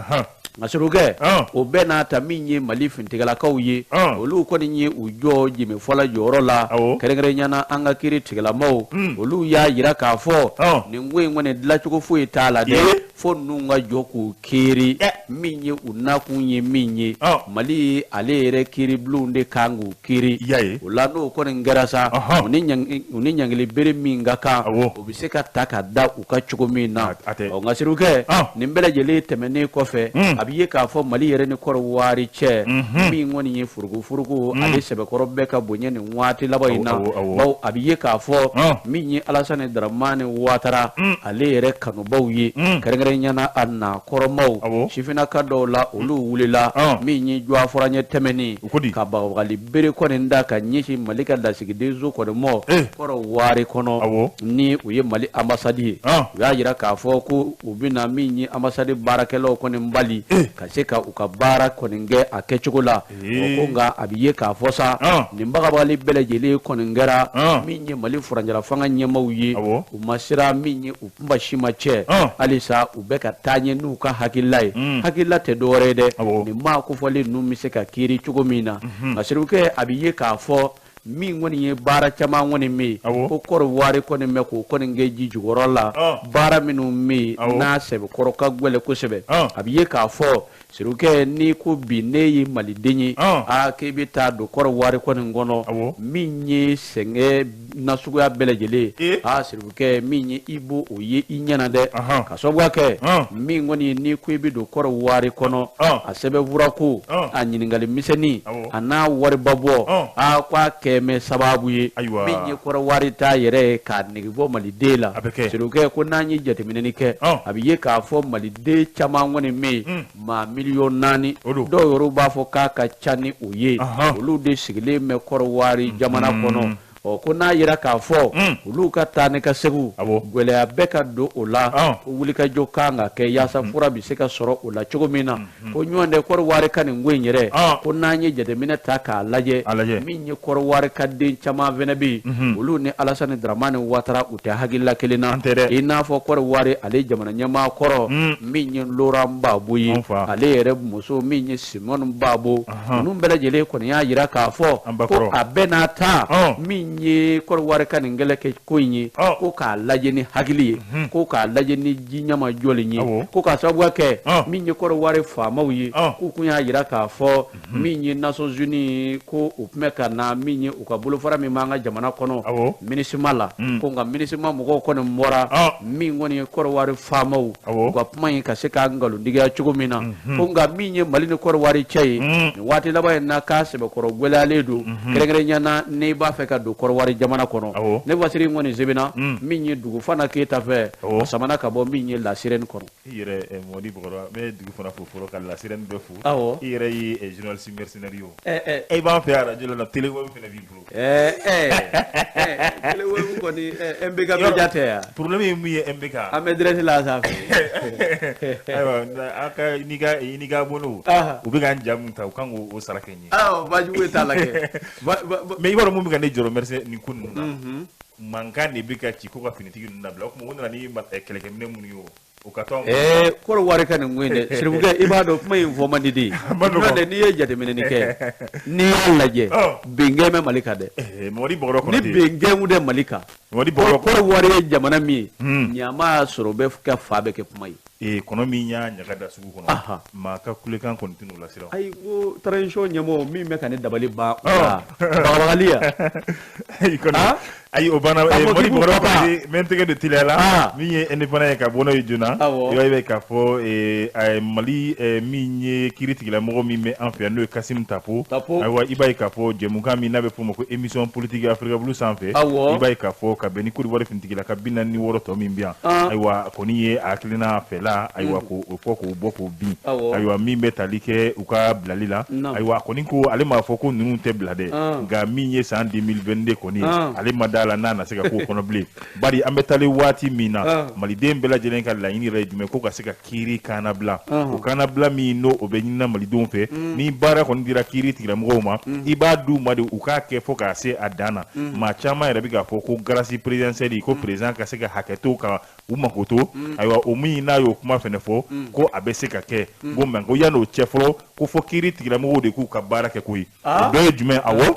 Speaker 1: Nka Sirukɛ, o bɛɛ n'a ta, min ye Mali finitigilakaw ye, olu kɔni ye u jɔ jemefɔla jɔyɔrɔ la. Kɛrɛnkɛrɛnnenya na, an ka kiiri tigilamaw, olu y'a jira k'a fɔ nin ko in kɔni dilancogo foyi t'a la dɛ, fo ninnu ka jɔ k'u kiiri. Min ye u nakun ye, min ye Mali ale yɛrɛ kiiribulonw de kan k'u kiiri. O la, n'o kɔni kɛra sa, u ni ɲangili bere min ka kan, o bɛ se ka ta ka da u ka cogo min na. Ɔ, nka Sirukɛ, nin bɛɛ lajɛlen tɛmɛnen kɔfɛ, a bɛ ye k'a fɔ Mali yɛrɛ ni Kɔrɔwari cɛ min kɔni ye furugufurugu ale sɛbɛkɔrɔ bɛɛ ka bonya nin waati laban in na bawo a bɛ ye k'a fɔ min ye Alasani Daramani Watara ale yɛrɛ kanubaw ye kɛrɛnkɛrɛnnenya na a na kɔrɔmaw sifinnaka dɔw la olu wulila min ye jɔfɔrɔɲɛ tɛmɛnen ka bagabagali bere kɔni da ka ɲɛsin Mali ka lasigidenso kɔni ma Kɔrɔwari kɔnɔ ni o ye Mali ambassade ye u y'a jira k'a fɔ ko u bɛna min ye ambassade baarakɛlaw kɔni bali ka se ka u ka baara kɔni kɛ a kɛcogo la ko nka a bɛ ye k'a fɔ sa nin bagabagali bɛɛ lajɛlen kɔni kɛra min ye Mali furancɛla fanga ɲɛmaaw ye u ma siran min ye u kunba si ma cɛ halisa u bɛ ka taa ɲɛ n'u ka hakilila ye hakilila tɛ dɔwɛrɛ ye dɛ nin maa kofɔlen ninnu bɛ se ka kiiri cogo min na nka Serifukɛ a bɛ ye k'a fɔ min kɔni ye baara caman kɔni min ko Kɔrɔwari kɔni bɛ k'o kɔni kɛ ji jukɔrɔ la baara minnu min n'a sɛbɛkɔrɔ ka gɛlɛn kosɛbɛ a bɛ ye k'a fɔ Serifukɛ n'i ko bi ne ye maliden ye aa k'i bɛ taa don Kɔrɔwari kɔni kɔnɔ min ye sɛgɛn nasuguya bɛɛ lajɛlen aa Serifukɛ min ye i b'o o ye i ɲɛna dɛ ka sababuya kɛ min kɔni n'i ko i bɛ don Kɔrɔwari kɔnɔ a sɛbɛnfura ko a ɲininkali misɛnnin a n'a wariba bɔ aa k'a kɛmɛ sababu ye min ye Kɔrɔwari ta yɛrɛ ye k'a nege bɔ maliden la Serifukɛ ko n'an ye jateminɛni kɛ a bɛ ye k'a fɔ maliden caman kɔni bɛ yen maa 4 miliyɔn dɔw yɛrɛ b'a fɔ k'a ka ca ni o ye olu de sigilen bɛ Kɔrɔwari jamana kɔnɔ ɔ ko n'a yira k'a fɔ olu ka taa ni ka segu gɛlɛya bɛɛ ka don o la ko wulikajɔ kan ka kɛ yaasa fura bɛ se ka sɔrɔ o la cogo min na ko ɲɔgɔn tɛ Kɔrɔwari ka nin ko in yɛrɛ ko n'an ye jateminɛ ta k'a lajɛ min ye Kɔrɔwari ka den caman fɛnɛ bɛ yen olu ni Alasani Daramani Watara u tɛ hakilila kelen na i n'a fɔ Kɔrɔwari ale jamana ɲɛmaa kɔrɔ min ye Laurent Gbagbo ye ale yɛrɛ muso min ye Simone Gbagbo ninnu bɛɛ lajɛlen kɔni y'a jira k'a fɔ ko a bɛɛ n'a ta min ye Kɔrɔwari ka nin kɛlɛ kɛ ko in ye ko k'a lajɛ ni hakili ye ko k'a lajɛ ni ji ɲama jɔlen ye ko k'a sababuya kɛ min ye Kɔrɔwari faamaw ye k'u kun y'a jira k'a fɔ min ye Nations Unies ko u tun bɛ ka na min ye u ka bolofara min b'an ka jamana kɔnɔ MINUSMA la ko nka MINUSMA mɔgɔw kɔni bɔra min kɔni ye Kɔrɔwari faamaw u ka kuma in ka se k'a nkalontigiya cogo min na ko nka min ye Mali ni Kɔrɔwari cɛ ye nin waati laban in na k'a sɛbɛkɔrɔ gɛlɛyalen don kɛrɛnkɛrɛnnenya na n'i b'a fɛ ka don Kɔrɔwari jamana kɔnɔ ne Fasiri kɔni sɛbɛnna min ye Dugufana Keyita fɛ a samana ka bɔ min ye La Sirène kɔnɔ.
Speaker 2: I yɛrɛ Mɔdi Bɔkɔrɔba n bɛ dugu fana fo fɔlɔ ka La Sirène bɛɛ fo. Awɔ. I yɛrɛ ye journaliste mercenaire ye o. E b'an fɛ radio la téléweb fana b'i bolo.
Speaker 1: Téléweb kɔni MBK média tɛ yan.
Speaker 2: Problème ye mun ye MBK.
Speaker 1: An bɛ direct la sanfɛ.
Speaker 2: Ayiwa an ka i n'i ka abonné u bɛ k'an ja mun ta u kan k'o sara kɛ n ye.
Speaker 1: Awɔ baasi foyi t'a la kɛ.
Speaker 2: Mais i b'a dɔn mun bɛ ka ne jɔrɔ mercenaire nin ko ninnu na. Mankan de bɛ ka ci ko ka finitigi ninnu dabila o tuma u nana ni kɛlɛkɛminɛ minnu ye o. O ka to
Speaker 1: Kɔrɔwari ka nin ko in dɛ Serifukɛ i b'a dɔn kuma in fɔ man di de n'o tɛ n'i ye jateminɛni kɛ n'i y'a lajɛ benkɛ bɛ Mali kan dɛ
Speaker 2: Mɔdi Bɔkɔrɔ
Speaker 1: ni benkɛ kun tɛ Mali kan
Speaker 2: Mɔdi Bɔkɔrɔ
Speaker 1: Kɔrɔwari ye jamana min ye ɲama y'a sɔrɔ o bɛ kɛ fa bɛ kɛ kuma ye
Speaker 2: kɔnɔ min y'a ɲaga da sugu kɔnɔ maa ka kulekan kɔni tɛn'o lasiran
Speaker 1: ayi ko transition ɲɛmɔgɔ min bɛ ka ne dabali ban o la bagabagali ya
Speaker 2: ayi o banna Mɔdi Bɔkɔrɔ n bɛ n tɛgɛ don teliya la min ye indépendant ye ka bɔ n'o ye joona i b'a ye k'a fɔ Mali min ye kiiritigɛlamɔgɔ min bɛ an fɛ yan n'o ye Kassim Tapo ayiwa i b'a ye k'a fɔ jɛmukan min n'a bɛ f'o ma ko émission politique Africa Blue sanfɛ i b'a ye k'a fɔ ka bɛn ni Côte d'Ivoire finitigila ka 46 tɔ min bɛ yan ayiwa kɔni ye a hakilina fɛla ayiwa k'o fɔ k'o bɔ k'o bin ayiwa min bɛ tali kɛ u ka bilali la ayiwa a kɔni ko ale m'a fɔ ko ninnu tɛ bila dɛ nka min ye san 2022 kɔni ye ale ma da la n'a na se ka k'o kɔnɔ bilen bari an bɛ taalen waati min na maliden bɛɛ lajɛlen ka laɲini yɛrɛ ye jumɛn ko ka se ka kiiri kannabila o kannabila min n'o o bɛ ɲinina malidenw fɛ ni baara kɔni dira kiiri tigilamɔgɔw ma i b'a d'u ma de u k'a kɛ fo k'a se a dan na maa caman yɛrɛ bɛ k'a fɔ ko grâce présidentielle ko président ka se ka hakɛ to ka u makoto ayiwa o min n'a y'o kuma fɛnɛ fɔ ko a bɛ se ka kɛ ko mais ko yan'o cɛ fɔlɔ ko fɔ kiiri tigilamɔgɔw de k'u ka baara kɛ koyi o dɔ ye jumɛn awɔ.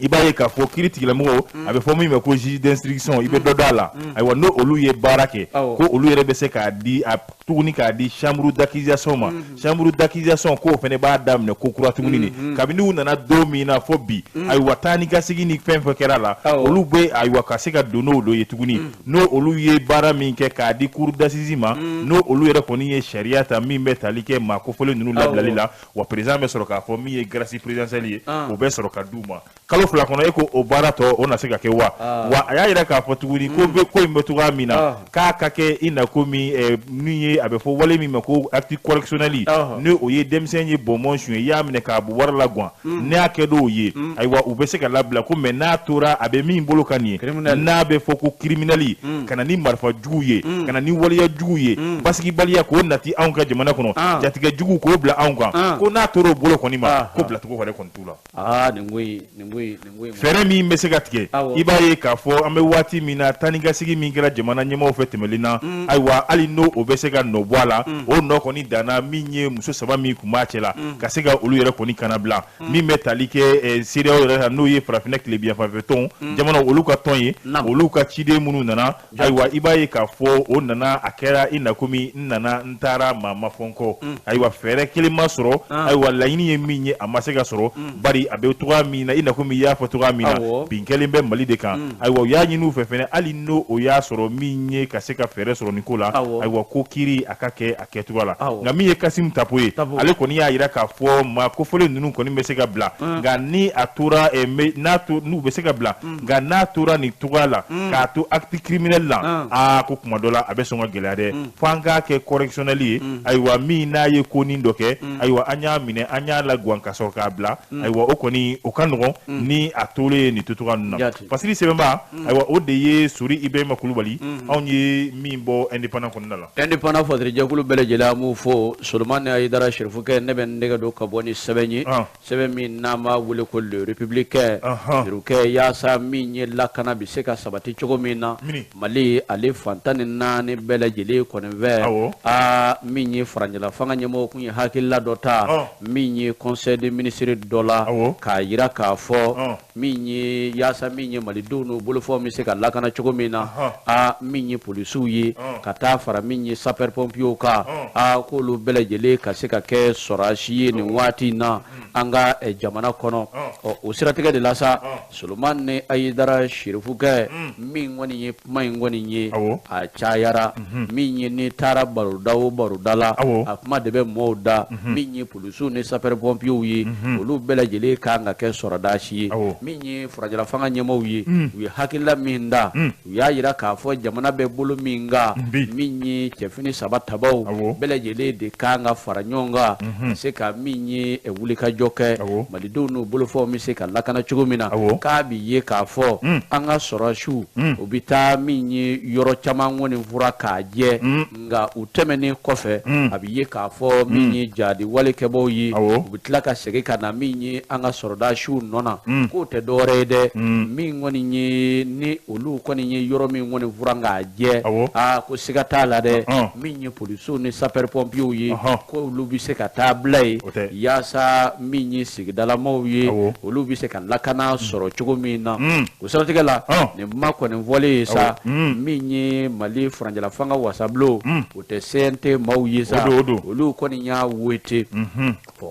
Speaker 2: I b'a ye k'a fɔ kiiri tigilamɔgɔw, a bɛ fɔ min ma ko juge d'instruction, i bɛ dɔ d'a la. Ayiwa, n'o olu ye baara kɛ, ko olu yɛrɛ bɛ se k'a di a tuguni k'a di chambre d'accusation ma. Chambre d'accusation, k'o fana b'a daminɛ ko kura tuguni de kabini u nana don min na fo bi. Ayiwa, taa ni ka segin ni fɛn fɛn kɛra la, olu bɛ, ayiwa, ka se ka don n'o ye tuguni. N'o olu ye baara min kɛ k'a di cour d'assises ma, n'o olu yɛrɛ kɔni ye sariya ta min bɛ tali kɛ maa kofɔlen ninnu labilali la, wa président bɛ sɔrɔ k'a fɔ min ye grâce présidentielle ye, o bɛ sɔrɔ ka d'u ma kalo 2 kɔnɔ. E ko o baara tɔ, o na se ka kɛ wa? Wa a y'a yira k'a fɔ tuguni ko bɛ ko in bɛ cogoya min na, k'a ka kɛ i na ko min min ye a bɛ fɔ wale min ma ko acte correctionnel, ni o ye denmisɛn ye bonbon suɲɛ, i y'a minɛ k'a bɔ wari la gan, ne y'a kɛ dɔw ye, ayiwa, u bɛ se ka labila ko. Mais n'a tora a bɛ min bolo ka nin ye, n'a bɛ fɔ ko criminel, ka na ni marifa jugu ye, ka na ni waleya jugu ye, basigibaliya k'o nati anw ka jamana kɔnɔ, jatigɛ jugu k'o bila anw kan, ko n'a tora o bolo kɔni ma, ko bilacogo yɛrɛ kɔni t'u la.
Speaker 1: Aa, nin ko in, nin ko in, nin ko in.
Speaker 2: Fɛɛrɛ min bɛ se ka tigɛ, i b'a ye k'a fɔ an bɛ waati min na, taa ni ka segin min kɛra jamana ɲɛmaaw fɛ tɛmɛlen na, ayiwa, hali n'o o bɛ se ka nɔ bɔ a la, o nɔ kɔni danna min ye muso saba min tun b'a cɛ la, ka se ka olu yɛrɛ kɔni kana bila. Min bɛ tali kɛ CEDEAO yɛrɛ la, n'o ye farafinna tilebinyanfanfɛ tɔn jamana, olu ka tɔn ye, olu ka ciden minnu nana, ayiwa, i b'a ye k'a fɔ o nana, a kɛra i na komi n nana, n taara, maa ma fɔ n kɔ. Ayiwa, fɛɛrɛ kelen ma sɔrɔ. Ayiwa, laɲini ye min ye, a ma se ka sɔrɔ, bari a bɛ cogoya min na, i na komi i y'a fɔ cogoya min na, bin kɛlen bɛ Mali de kan. Ayiwa, u y'a ɲini u fɛ fɛnɛ, hali n'o o y'a sɔrɔ min ye ka se ka fɛɛrɛ sɔrɔ nin ko la, ayiwa, ko kiiri a ka kɛ a kɛcogoya la. Nka min ye Kasimu Tapo ye, ale kɔni y'a yira k'a fɔ maa kofɔlen ninnu kɔni bɛ se ka bila, nka ni a tora n'a to n'u bɛ se ka bila, nka n'a tora nin cogoya la, k'a to acte criminel la, aa, ko kuma dɔ la a bɛ sɔn ka gɛlɛya dɛ, fo an k'a kɛ correctionnel ye. Ayiwa, min n'a ye konin dɔ kɛ, ayiwa, an y'a minɛ, an y'a laguwan ka sɔrɔ k'a bila, ayiwa, o kɔni o ka nɔgɔn ni a tolen ye nin to cogoya ninnu na. Fasiri sɛbɛnba, ayiwa, o de ye Sori Ibrahima Kulubali, anw ye min bɔ Indépendant kɔnɔna la.
Speaker 1: Indépendant fasirijɛkulu bɛɛ lajɛlen, an b'u fo. Solomani Ayidara Serifukɛ, ne bɛ n dɛgɛ don ka bɔ ni sɛbɛn ye, sɛbɛn min n'an b'a wele ko Le Républicain. Serifukɛ, yaasa min ye lakana bɛ se ka sabati cogo min na Mali ale fan 14 bɛɛ lajɛlen kɔni fɛ, aa, min ye furancɛla fanga ɲɛmɔgɔ kun ye hakilila dɔ ta min ye conseil des ministres dɔ la, k'a yira k'a fɔ min ye yaasa min ye malidenw n'u bolofɛnw bɛ se ka lakana cogo min na, aa, min ye polisiw ye ka taa fara min ye sapeur pompiers kan, aa, k'olu bɛɛ lajɛlen ka se ka kɛ sɔrɔdasi ye nin waati in na an ka jamana kɔnɔ. Ɔ, o siratigɛ de la sa, Solomani Ayidara Serifukɛ, min kɔni ye kuma in kɔni ye, a cayara. Min ye n'i taara baroda o baroda la, a kuma de bɛ mɔɔw da, min ye polisiw ni sapeur pompiers ye, olu bɛɛ lajɛlen kan ka kɛ sɔrɔdasi ye. Min ye furancɛla fanga ɲɛmɔgɔw ye, u ye hakilila min da, u y'a yira k'a fɔ jamana bɛ bolo min kan, min ye cɛfini saba tabaw bɛɛ lajɛlen de kan ka fara ɲɔgɔn kan ka se ka min ye wulikajɔ kɛ, malidenw n'u bolofɛnw bɛ se ka lakana cogo min na. K'a bi ye k'a fɔ an ka sɔrɔdasiw, u bɛ taa min ye yɔrɔ caman kɔni fura k'a jɛ, nka u tɛmɛnen kɔfɛ, a bɛ ye k'a fɔ min ye jadi walekɛbaw ye, u bɛ tila ka segin ka na min ye an ka sɔrɔdasiw nɔ na. K'o tɛ dɔwɛrɛ ye dɛ, min kɔni ye ni olu kɔni ye yɔrɔ min kɔni furan k'a jɛ, aa, ko siga t'a la dɛ, min ye polisiw ni sapeur pompiers ye, ko olu bɛ se ka taa bila yen yaasa min ye sigidalamaw ye, olu bɛ se ka lakana sɔrɔ cogo min na. O siratigɛ la, nin kuma kɔni fɔlen ye sa, min ye Mali furancɛla fanga wasabulon, o tɛ CNT maaw ye sa, olu kɔni y'a wete.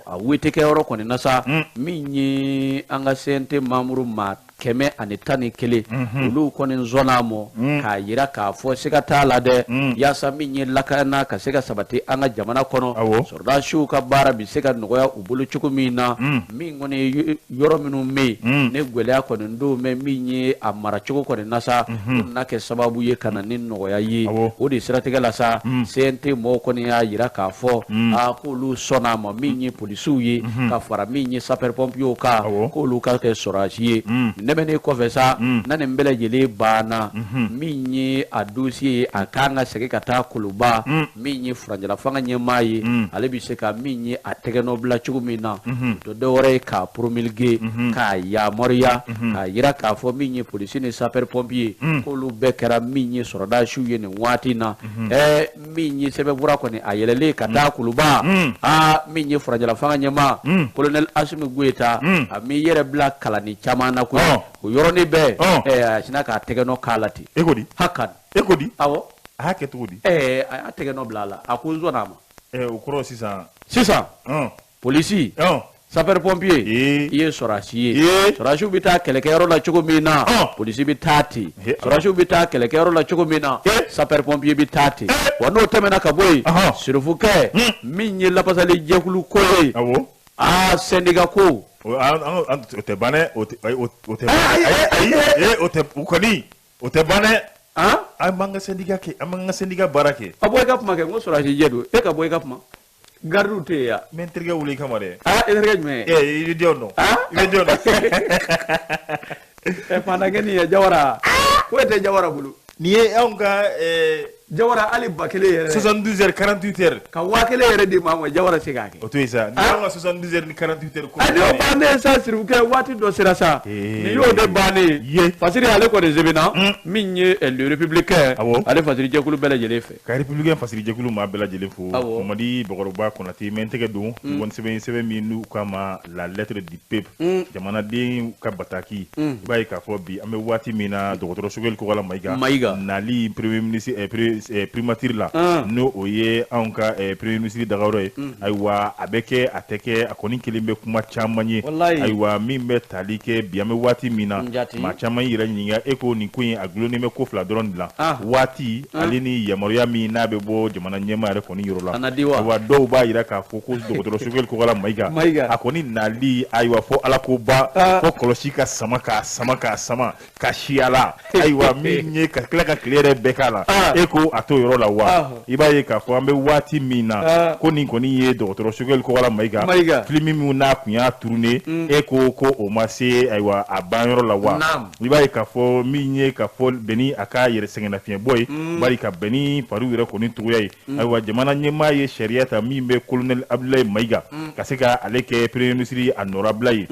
Speaker 1: A wete kɛyɔrɔ kɔni na sa, min ye an ka CNT membre maa 111, olu kɔni sɔnna a mɔ k'a yira k'a fɔ siga t'a la dɛ, yaasa min ye lakana ka se ka sabati an ka jamana kɔnɔ, sɔrɔdasiw ka baara bɛ se ka nɔgɔya u bolo cogo min na. Min kɔni ye yɔrɔ minnu bɛ yen ni gɛlɛya kɔni don bɛ min ye a maracogo kɔni na sa, o na kɛ sababu ye ka na ni nɔgɔya ye. O de siratigɛ la sa, CNT mɔgɔw kɔni y'a yira k'a fɔ, aa, k'olu sɔnna a ma, min ye polisiw ye ka fara min ye sapeur pompiers kan, k'olu ka kɛ sɔrɔdasi ye. Nin tɛmɛnen kɔfɛ sa, na nin bɛɛ lajɛlen banna, min ye a dossier ye, a kan ka segin ka taa Kuluba. Min ye furancɛla fanga ɲɛmaa ye, ale bɛ se ka min ye a tɛgɛnɔ bila cogo min na, o tɛ dɔwɛrɛ ye k'a promulguer, k'a yamaruya, k'a jira k'a fɔ min ye polisi ni sapeur pompier, k'olu bɛɛ kɛra min ye sɔrɔdasiw ye nin waati in na. Min ye sɛbɛnfura kɔni a yɛlɛlen ka taa Kuluba, aa, min ye furancɛla fanga ɲɛmaa colonel Asimi Goyita, a m'i yɛrɛ bila kalanni caman na koyi. O yɔrɔnin bɛɛ, a sinna k'a tɛgɛnɔ k'a la ten.
Speaker 2: E ko di?
Speaker 1: Hakan.
Speaker 2: E ko di?
Speaker 1: Awɔ.
Speaker 2: A y'a kɛ cogo di?
Speaker 1: A y'a tɛgɛnɔ bila a la, a ko n sɔnna a ma.
Speaker 2: O kɔrɔ sisan.
Speaker 1: Sisan. Polisi, sapeur pompier, i ye sɔrɔdasi ye. Sɔrɔdasiw bɛ taa kɛlɛkɛyɔrɔ la cogo min na, polisi bɛ taa ten. Sɔrɔdasiw bɛ taa kɛlɛkɛyɔrɔ la cogo min na, sapeur pompier bɛ taa ten. Wa n'o tɛmɛna ka bɔ yen, sirifukɛ, min ye lafasali jɛkulu ko ye, aa, syndicat ko.
Speaker 2: O tɛ ban dɛ, o tɛ ayi, o tɛ, o kɔni o tɛ ban dɛ. An b'an ka syndicat kɛ, an b'an ka syndicat baara kɛ.
Speaker 1: A bɔ i ka kuma kɛ, n ko sɔrɔdasi jɛ don, e ka bɔ i ka kuma. Gardiw tɛ yen ya.
Speaker 2: N bɛ n terikɛ wele i kama dɛ.
Speaker 1: Aa, e terikɛ jumɛn?
Speaker 2: I bɛ jɔn dɔn? I bɛ jɔn dɔn?
Speaker 1: Fantankɛ nin ye Jawara. Ko e tɛ Jawara bolo.
Speaker 2: Nin ye anw ka
Speaker 1: Jawara hali 1000 yɛrɛ.
Speaker 2: 72 heures 48 heures.
Speaker 1: Ka 1000 yɛrɛ di maa ma, Jawara se k'a kɛ.
Speaker 2: O to yen sa. Nin y'anw ka 72 heures ni 48 heures ko.
Speaker 1: A y'o bannen sa, sirifukɛ, waati dɔ sera sa. Nin y'o de bannen ye. Fasiri ale kɔni sɛbɛnna min ye Le Républicain. Ale fasiri jɛkulu bɛɛ lajɛlen fɛ.
Speaker 2: Ka Républicain fasiri jɛkulu maa bɛɛ lajɛlen fo. Mamadi Bakɔrɔba Konate, n bɛ n tɛgɛ don nin sɛbɛn min n'u k'a ma la lettre du peuple. Jamanaden ka bataki. I b'a ye k'a fɔ bi an bɛ waati min na, dɔgɔtɔrɔ Sogɛli Kokala Mayiga.
Speaker 1: Mayiga.
Speaker 2: Nali premier ministre primature la, n'o o ye anw ka premier ministre dagayɔrɔ ye. Ayiwa, a bɛ kɛ, a tɛ kɛ, a kɔni kelen bɛ kuma caman ye. Ayiwa, min bɛ tali kɛ bi an bɛ waati min na, maa caman y'i yɛrɛ ɲininka, e ko nin ko in a gulonnen bɛ ko fila dɔrɔn de la, waati ale ni yamaruya min n'a bɛ bɔ jamana ɲɛmaa yɛrɛ kɔni yɔrɔ la. Ayiwa, dɔw b'a jira k'a fɔ ko dɔgɔtɔrɔ Sogɛli Kokala Mayiga, a kɔni nali, ayiwa, fɔ Ala ko ba, fɔ kɔlɔsi ka sama k'a sama k'a sama ka siya la. Ayiwa, min ye ka tila ka tile yɛrɛ bɛɛ k'a la, e ko a t'o yɔrɔ la wa? I b'a ye k'a fɔ an bɛ waati min na, ko nin kɔni ye dɔgɔtɔrɔ Sogɛli Kokala Mayiga film min n'a kun y'a tourné, e ko ko o ma se, ayiwa, a ban yɔrɔ la wa? I b'a ye k'a fɔ min ye k'a fɔ bɛn ni a ka yɛrɛ sɛgɛnnafiɲɛbɔ ye, bari ka bɛn ni fariw yɛrɛ kɔni cogoya ye. Ayiwa, jamana ɲɛmaa ye sariya ta min bɛ colonel Abdoulaye Mayiga ka se ka ale kɛ premier ministre a nɔrabila ye.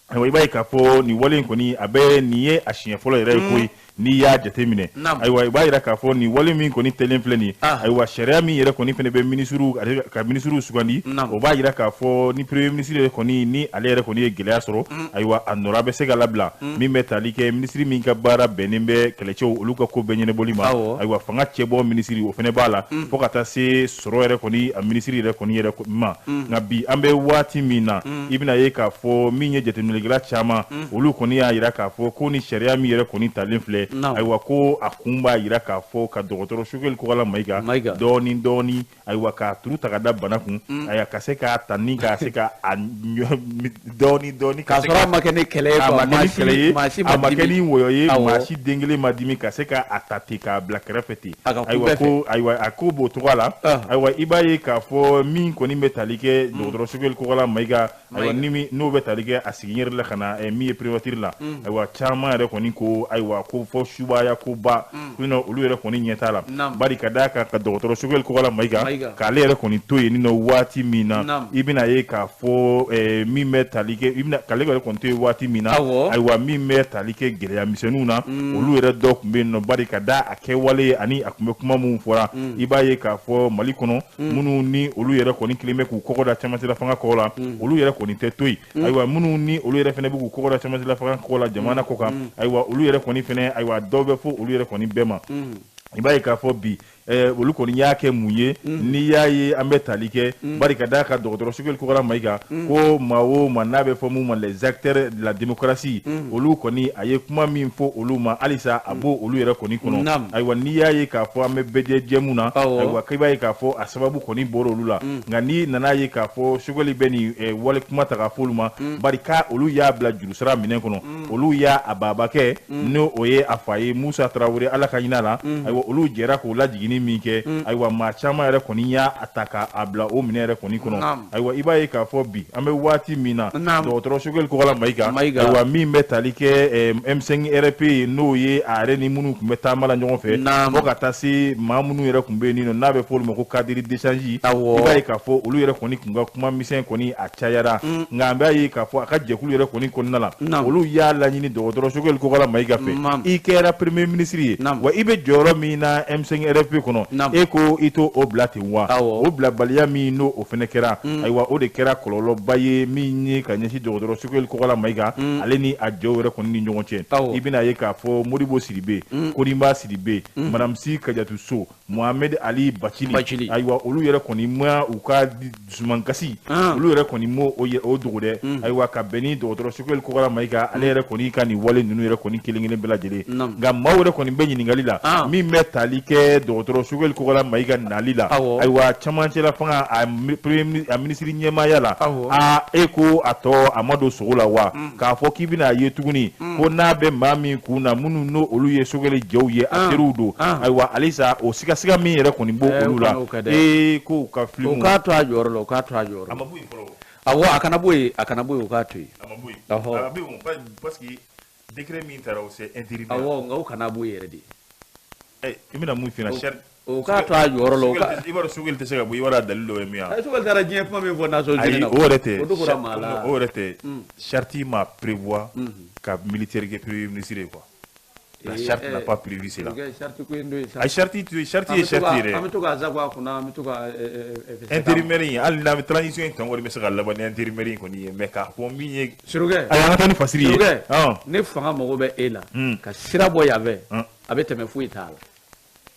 Speaker 2: Ayiwa, i b'a ye k'a fɔ nin wale in kɔni, a bɛ nin ye a siɲɛ fɔlɔ yɛrɛ ye koyi n'i y'a jateminɛ. Ayiwa, i b'a jira k'a fɔ nin wale min kɔni tɛlen filɛ nin ye, ayiwa, sariya min yɛrɛ kɔni fana bɛ minisiriw ka minisiriw sugandi, o b'a jira k'a fɔ ni premier ministre yɛrɛ kɔni ni ale yɛrɛ kɔni ye gɛlɛya sɔrɔ, ayiwa, a nɔra bɛ se ka labila. Min bɛ tali kɛ minisiri min ka baara bɛnnen bɛ kɛlɛcɛw olu ka ko bɛɛ ɲɛnabɔli ma, ayiwa, fanga cɛbɔ minisiri o fana b'a la, fo ka taa se sɔrɔ yɛrɛ kɔni a minisiri yɛrɛ kɔni yɛrɛ ma. Nka bi an bɛ waati min na, i bɛna ye k'a fɔ min ye jateminɛlikɛla caman, olu kɔni y'a jira k'a fɔ ko ni sariya min yɛrɛ kɔni talen filɛ, ayiwa, ko a kun b'a jira k'a fɔ ka dɔgɔtɔrɔ Sogɛli Kokala Mayiga dɔɔni dɔɔni, ayiwa, k'a turu ta ka da bana kun, ayiwa, ka se k'a ta ni ka se ka a dɔɔni dɔɔni,
Speaker 1: k'a sɔrɔ a ma kɛ ni kɛlɛ ye,
Speaker 2: a ma kɛ ni kɛlɛ ye, a ma kɛ ni wɔyɔ ye, maa si den kelen ma dimi, ka se ka a ta ten k'a bila kɛrɛfɛ ten. Ayiwa, ko ayiwa, a ko b'o cogoya la. Ayiwa, i b'a ye k'a fɔ min kɔni bɛ tali kɛ dɔgɔtɔrɔ Sogɛli Kokala Mayiga, ayiwa, ni n'o bɛ tali kɛ a sigi yɛrɛ la ka na min ye primature la, ayiwa, caman yɛrɛ kɔni ko ayiwa ko fɔ subaya ko ba olu yɛrɛ kɔni ɲɛ t'a la, bari ka d'a kan ka dɔgɔtɔrɔ Sogɛli Kokala Mayiga k'ale yɛrɛ kɔni to yen nɔ waati min na, i bɛna ye k'a fɔ min bɛ tali kɛ, i bɛna k'ale yɛrɛ kɔni to yen waati min na, ayiwa, min bɛ tali kɛ gɛlɛya misɛnninw na, olu yɛrɛ dɔ tun bɛ yen nɔ, bari ka da a kɛwale ani a tun bɛ kuma minnu fɔra. I b'a ye k'a fɔ Mali kɔnɔ, minnu ni olu yɛrɛ kɔni kelen bɛ k'u kɔgɔ da cɛmancɛla fanga kɔ la, olu yɛrɛ kɔni tɛ to yen. Ayiwa, minnu ni olu yɛrɛ fana bɛ k'u kɔgɔ da cɛmancɛla fanga kɔ la jamana kɔ kan, ayiwa, olu yɛrɛ kɔni fana, ayiwa, dɔw bɛ fɔ olu yɛrɛ kɔni bɛɛ ma. I b'a ye k'a fɔ bi olu kɔni y'a kɛ mun ye? N'i y'a ye an bɛ tali kɛ, bari ka d'a kan dɔgɔtɔrɔ Sogɛli Kokala Mayiga ko maa o maa n'a bɛ fɔ mun ma les acteurs de la démocratie, olu kɔni a ye kuma min fɔ olu ma, halisa a b'o olu yɛrɛ kɔni kɔnɔ. Ayiwa, n'i y'a ye k'a fɔ an bɛ bɛɛ jɛ mun na, ayiwa, k'i b'a ye k'a fɔ a sababu kɔni bɔra olu la. Nka n'i nana ye k'a fɔ Sogɛli bɛ nin wale kuma ta k'a fɔ olu ma, bari k'a olu y'a bila jurusara minɛn kɔnɔ, olu y'a babakɛ n'o o ye a fa ye Musa Tarawele, Ala ka hinɛ la, ayiwa, olu jɛra k'o lajigin kɔni min kɛ, ayiwa, maa caman yɛrɛ kɔni y'a ta k'a bila o minɛ yɛrɛ kɔni kɔnɔ. Ayiwa, i b'a ye k'a fɔ bi an bɛ waati min na, dɔgɔtɔrɔ Choguel Kokalla Maïga, ayiwa, min bɛ tali kɛ M5 RP ye, n'o ye a yɛrɛ ni minnu tun bɛ taama la ɲɔgɔn fɛ, fo ka taa se maa minnu yɛrɛ tun bɛ yen nɔ n'a bɛ fɔ olu ma ko cadre d'échange, i b'a ye k'a fɔ olu yɛrɛ kɔni tun ka kuma misɛn kɔni a cayara. Nka an b'a ye k'a fɔ a ka jɛkulu yɛrɛ kɔni kɔnɔna la, olu y'a laɲini dɔgɔtɔrɔ Choguel Kokalla Maïga fɛ, i kɛra premier ministre ye, wa i bɛ jɔyɔrɔ min na M5 RP kɔnɔ, e ko i t'o bila ten wa? O bilabaliya min n'o o fana kɛra, ayiwa, o de kɛra kɔlɔlɔba ye min ye ka ɲɛsin dɔgɔtɔrɔ Choguel Kokalla Maïga ale ni a jɔw yɛrɛ kɔni ni ɲɔgɔn cɛ. I bɛna ye k'a fɔ Modibo Sidibé, Konimba Sidibé, Madame Sy Kadiatou Sow, Mohamed Ali Bathily, ayiwa, olu yɛrɛ kɔni ma u ka dusumankasi, olu yɛrɛ kɔni m'o o dogo dɛ. Ayiwa, ka bɛn ni dɔgɔtɔrɔ Choguel Kokalla Maïga ale yɛrɛ kɔni ka nin wale ninnu yɛrɛ kɔni kelen kelen bɛɛ lajɛlen. Nka maaw yɛrɛ kɔni bɛ ɲininkali la min bɛ tali kɛ dɔgɔtɔrɔ Choguel Kokalla Maïga nali la, ayiwa, camancɛla fanga a minisiri ɲɛmaaya la, aa, e ko a tɔ a ma don sogo la wa? K'a fɔ k'i bɛna ye tuguni ko n'a bɛ maa min kun na, minnu n'o olu ye Choguel jɛw ye, a teriw don, ayiwa, halisa o sigasiga min yɛrɛ kɔni b'o olu la, ee, k'u ka filimu
Speaker 1: u k'a to a jɔyɔrɔ la, u k'a to a jɔyɔrɔ la.
Speaker 2: A ma bɔ yen fɔlɔ.
Speaker 1: Awɔ, a kana bɔ yen, a kana bɔ yen, u k'a to yen.
Speaker 2: A ma bɔ yen. A bɛ yen parce que décret min taara, o c'est intérimaire.
Speaker 1: Awɔ, nka u kana bɔ yen yɛrɛ de.
Speaker 2: Ɛ, i bɛna mun f'i ɲɛna? Charte
Speaker 1: o k'a to a jɔyɔrɔ la.
Speaker 2: I b'a dɔn Choguel tɛ se ka bɔ, i b'a dɔn a dalilu dɔ ye min ye wa?
Speaker 1: Choguel taara diɲɛ kuma min fɔ Nations Unies na.
Speaker 2: Ayi, o yɛrɛ tɛ.
Speaker 1: O dogora maa la.
Speaker 2: O yɛrɛ tɛ. Charte ma prévoir ka militaire kɛ premier ministre ye quoi. La charte n'a pas prévu cela. Ayi, charte charte ye charte yɛrɛ.
Speaker 1: An bɛ to k'a sago a kunna, an bɛ to ka.
Speaker 2: Intérimaire in, hali n'an bɛ transition in tɔ kɔni bɛ se ka laban ni intérimaire in kɔni ye, mais k'a fɔ min ye.
Speaker 1: Surukɛ.
Speaker 2: Ayi, an ka taa ni fasiri ye.
Speaker 1: Surukɛ, ne fanga mago bɛ e la ka sira bɔ yan fɛ, a bɛ tɛmɛ, foyi t'a la.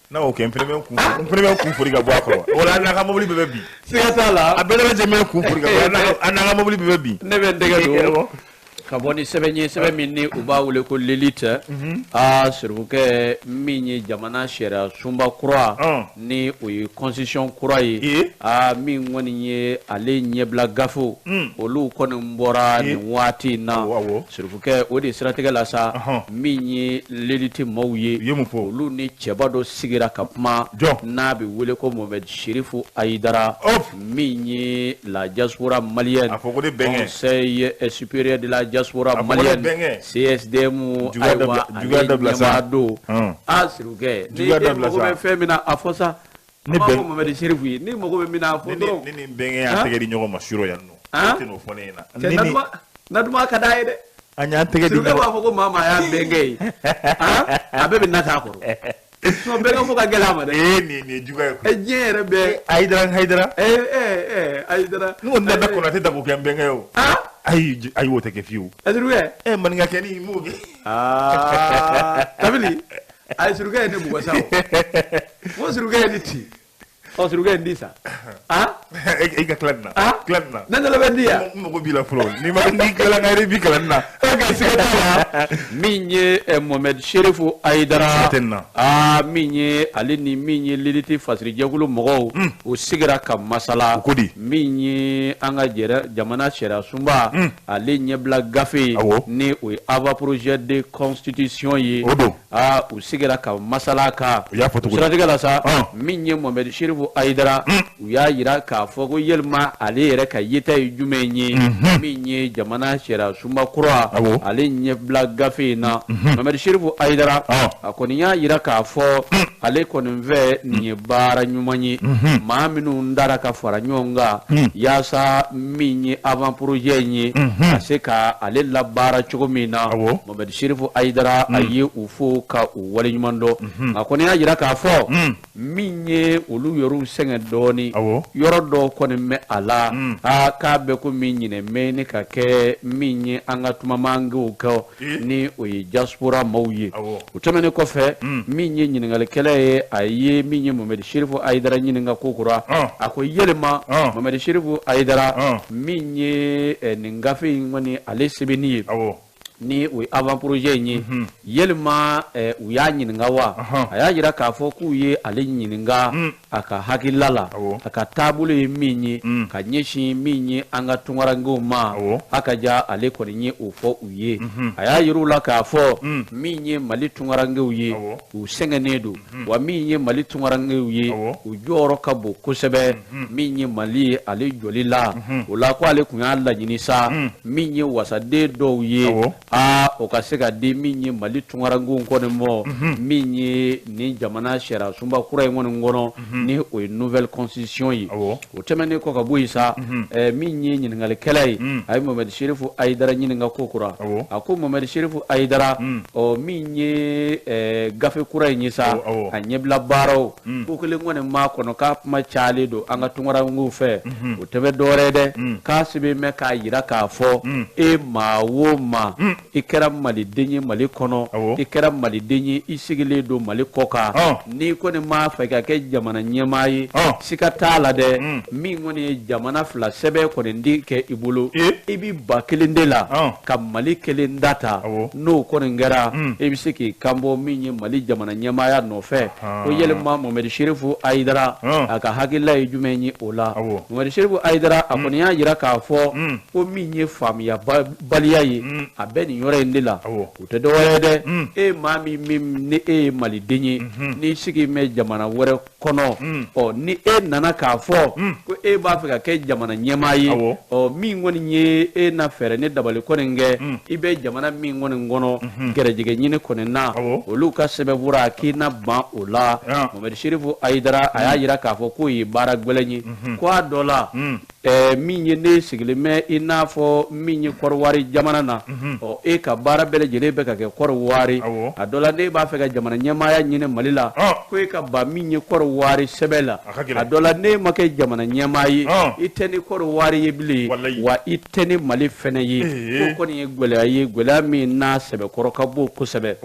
Speaker 2: N'a y'o kɛ, n fana bɛ n kun n fana bɛ n kun fori ka bɔ a kɔrɔ. O la, an n'an ka mobili bɛɛ bɛ bin.
Speaker 1: Siga t'a la.
Speaker 2: A bɛɛ lajɛlen bɛ n kun fori ka bɔ, an n'an ka mobili bɛɛ bɛ bin.
Speaker 1: Ne bɛ n tɛgɛ don ka bɔ ni sɛbɛn ye, sɛbɛn min ni u b'a wele ko L'Élite. Aa, Surukɛ, min ye jamana sariya sunba kura, ni o ye constitution kura ye, aa, min kɔni ye ale ɲɛbila gafew, olu kɔni bɔra nin waati in na. Surukɛ, o de siratigɛ la sa, min ye L'Élite maaw ye, olu ni cɛba dɔ sigira ka kuma n'a bɛ wele ko Mohamed Chérif Haïdara, min ye la diaspora malienne, Conseil supérieur de la diaspora malienne, CSDM, ayiwa, ale ɲɛmaa don. A Surukɛ, ni e mago bɛ fɛn min na, a fɔ sa. Ne b'a fɔ Mohamed Chérif ye, ni mago bɛ min na, a fɔ dɔrɔn.
Speaker 2: Ne ni n bɛnkɛ y'an tɛgɛ di ɲɔgɔn ma surɔ yan nɔ. E tɛ n'o fɔ ne
Speaker 1: ɲɛna. Naduma ka d'a ye dɛ.
Speaker 2: An y'an tɛgɛ di
Speaker 1: ɲɔgɔn ma. Surukɛ b'a fɔ ko maa maa y'a bɛnkɛ ye, a bɛɛ bɛ na k'a kɔrɔ. Sinon bɛnkɛ fo ka gɛlɛn a ma dɛ.
Speaker 2: Ee, nin ye juguya ye koyi.
Speaker 1: Diɲɛ yɛrɛ bɛɛ.
Speaker 2: Hayidara, Hayidara.
Speaker 1: Ee ee, Hayidara.
Speaker 2: N kɔni da Konate ta k'o kɛ n bɛnkɛ ye o. Ayi, ayi, o tɛ kɛ fiyewu.
Speaker 1: Surukɛ.
Speaker 2: Ɛ, maninkakɛnin n b'o kɛ.
Speaker 1: Aa, Tabili, ayi, Surukɛ ye ne bugɔ sa o. N ko Surukɛ ye ne ci. Ɔ, Surukɛ ye n di sa.
Speaker 2: E ka tila nin na. Tila nin na.
Speaker 1: Ne nana bɛ di yan.
Speaker 2: N mago b'i la fɔlɔ. N'i ma n'i tilala n ka revue kalanni na.
Speaker 1: E siga t'a la. Min ye Mohamed Chérif Haïdara.
Speaker 2: Siga tɛ nin na.
Speaker 1: Aa, min ye ale ni min ye L'Élite fasirijɛkulu mɔgɔw, u sigira ka masala.
Speaker 2: O ko di?
Speaker 1: Min ye an ka jamana sariya sunba, ale ɲɛbila gafe ye. Ni o ye avant projet de constitution ye.
Speaker 2: O don.
Speaker 1: Aa, u sigira ka masala kan.
Speaker 2: U y'a fɔ cogo di?
Speaker 1: Siratigɛ la sa, min ye Mohamed Chérif Haïdara, u y'a yira k'a fɔ ko yɛlɛma ale yɛrɛ ka yeta ye jumɛn ye, min ye jamana sariya sunba kura, ale ɲɛbila gafe in na. Mohamed Chérif Haïdara, a kɔni y'a yira k'a fɔ ale kɔni fɛ nin ye baara ɲuman ye, maa minnu dara ka fara ɲɔgɔn kan yaasa min ye avant projet in ye ka se ka ale labaara cogo min na. Mohamed Chérif Haïdara, a ye u fo ka u waleɲuman dɔn. A kɔni y'a yira k'a fɔ min ye olu yɔrɔw sɛgɛn dɔɔni, yɔrɔ dɔw kɔni bɛ a la, aa, k'a bɛ ko min ɲinɛ mɛ ne ka kɛ min ye an ka tumamangew kɛ, ni o ye diaspora maaw ye. O tɛmɛnen kɔfɛ, min ye ɲininkalikɛla ye, a ye min ye Mohamed Chérif Haïdara ɲininka ko kura, a ko yɛlɛma Mohamed Chérif Haïdara, min ye nin gafe in kɔni ale sɛbɛnni ye, ni o ye avant projet in ye, yɛlɛma u y'a ɲininka wa? A y'a yira k'a fɔ k'u ye ale ɲininka. A ka hakilila la, a ka taabolo ye min ye ka ɲɛsin min ye an ka tunkarankew ma, a ka ja ale kɔni ye o fɔ u ye. A y'a yir'u la k'a fɔ min ye Mali tunkarankew ye, u sɛgɛnnen don, wa min ye Mali tunkarankew ye, u jɔyɔrɔ ka bon kosɛbɛ min ye Mali ye ale jɔli la. O la ko ale tun y'a laɲini sa, min ye wasaden dɔw ye, aa o ka se ka di min ye Mali tunkarankew kɔni mɔ, min ye nin jamana sariya sunba kura in kɔni kɔnɔ, ni o ye nouvelle constitution ye. O tɛmɛnen kɔ ka bɔ yen sa, min ye ɲininkalikɛla ye, a ye Mohamed Chérif Haïdara ɲininka ko kura. A ko Mohamed Chérif Haïdara, ɔ min ye gafe kura in ye sa, a ɲɛbila baaraw ko kelen kɔni m'a kɔnɔ k'a kuma cayalen don an ka tunkarankew fɛ. O tɛ bɛ dɔwɛrɛ ye dɛ, k'a sɛbɛn bɛ k'a yira k'a fɔ e maa o maa, i kɛra maliden ye Mali kɔnɔ, i kɛra maliden ye i sigilen don Mali kɔ kan, n'i kɔni m'a fɛ ka kɛ jamana ɲɛmaa ye, sika t'a la dɛ, min kɔni ye jamana fila sɛbɛn kɔni di kɛ i bolo, i bɛ ba kelen de la ka Mali kelen da ta. N'o kɔni kɛra, i bɛ se k'i kanbɔ min ye Mali jamana ɲɛmaaya nɔfɛ. Ko yɛlɛma Mohamed Chérif Haïdara, a ka hakilila ye jumɛn ye o la? Mohamed Chérif Haïdara, a kɔni y'a jira k'a fɔ ko min ye faamuyabaliya ye, a bɛ nin yɔrɔ in de la. O tɛ dɔwɛrɛ ye dɛ, e maa min ni e ye maliden ye, n'i sigi bɛ jamana wɛrɛ kɔnɔ, ɔ ni e nana k'a fɔ ko e b'a fɛ ka kɛ jamana ɲɛmaa ye, ɔ min kɔni ye e na fɛɛrɛ ni dabali kɔni kɛ, i bɛ jamana min kɔni kɔnɔ gɛrɛjɛgɛ ɲini kɔni na, olu ka sɛbɛnfura k'i na ban o la. Mohamed Chérif Haïdara, a y'a jira k'a fɔ k'o ye baara gɛlɛn ye, ko a dɔ la, min ye ne sigilen bɛ i n'a fɔ min ye Kɔrɔwari jamana na, ɔ e ka baara bɛɛ lajɛlen bɛ ka kɛ Kɔrɔwari. A dɔ la, ne b'a fɛ ka jamana ɲɛmaaya ɲini Mali la, ko e ka ban min ye Kɔrɔwari sɛbɛn la. A dɔ la, ne ma kɛ jamana ɲɛmaa ye, i tɛ ni Kɔrɔwari ye bilen, wa i tɛ ni Mali fɛnɛ ye. Ko kɔni ye gɛlɛya ye, gɛlɛya min n'a sɛbɛkɔrɔ ka bon kosɛbɛ.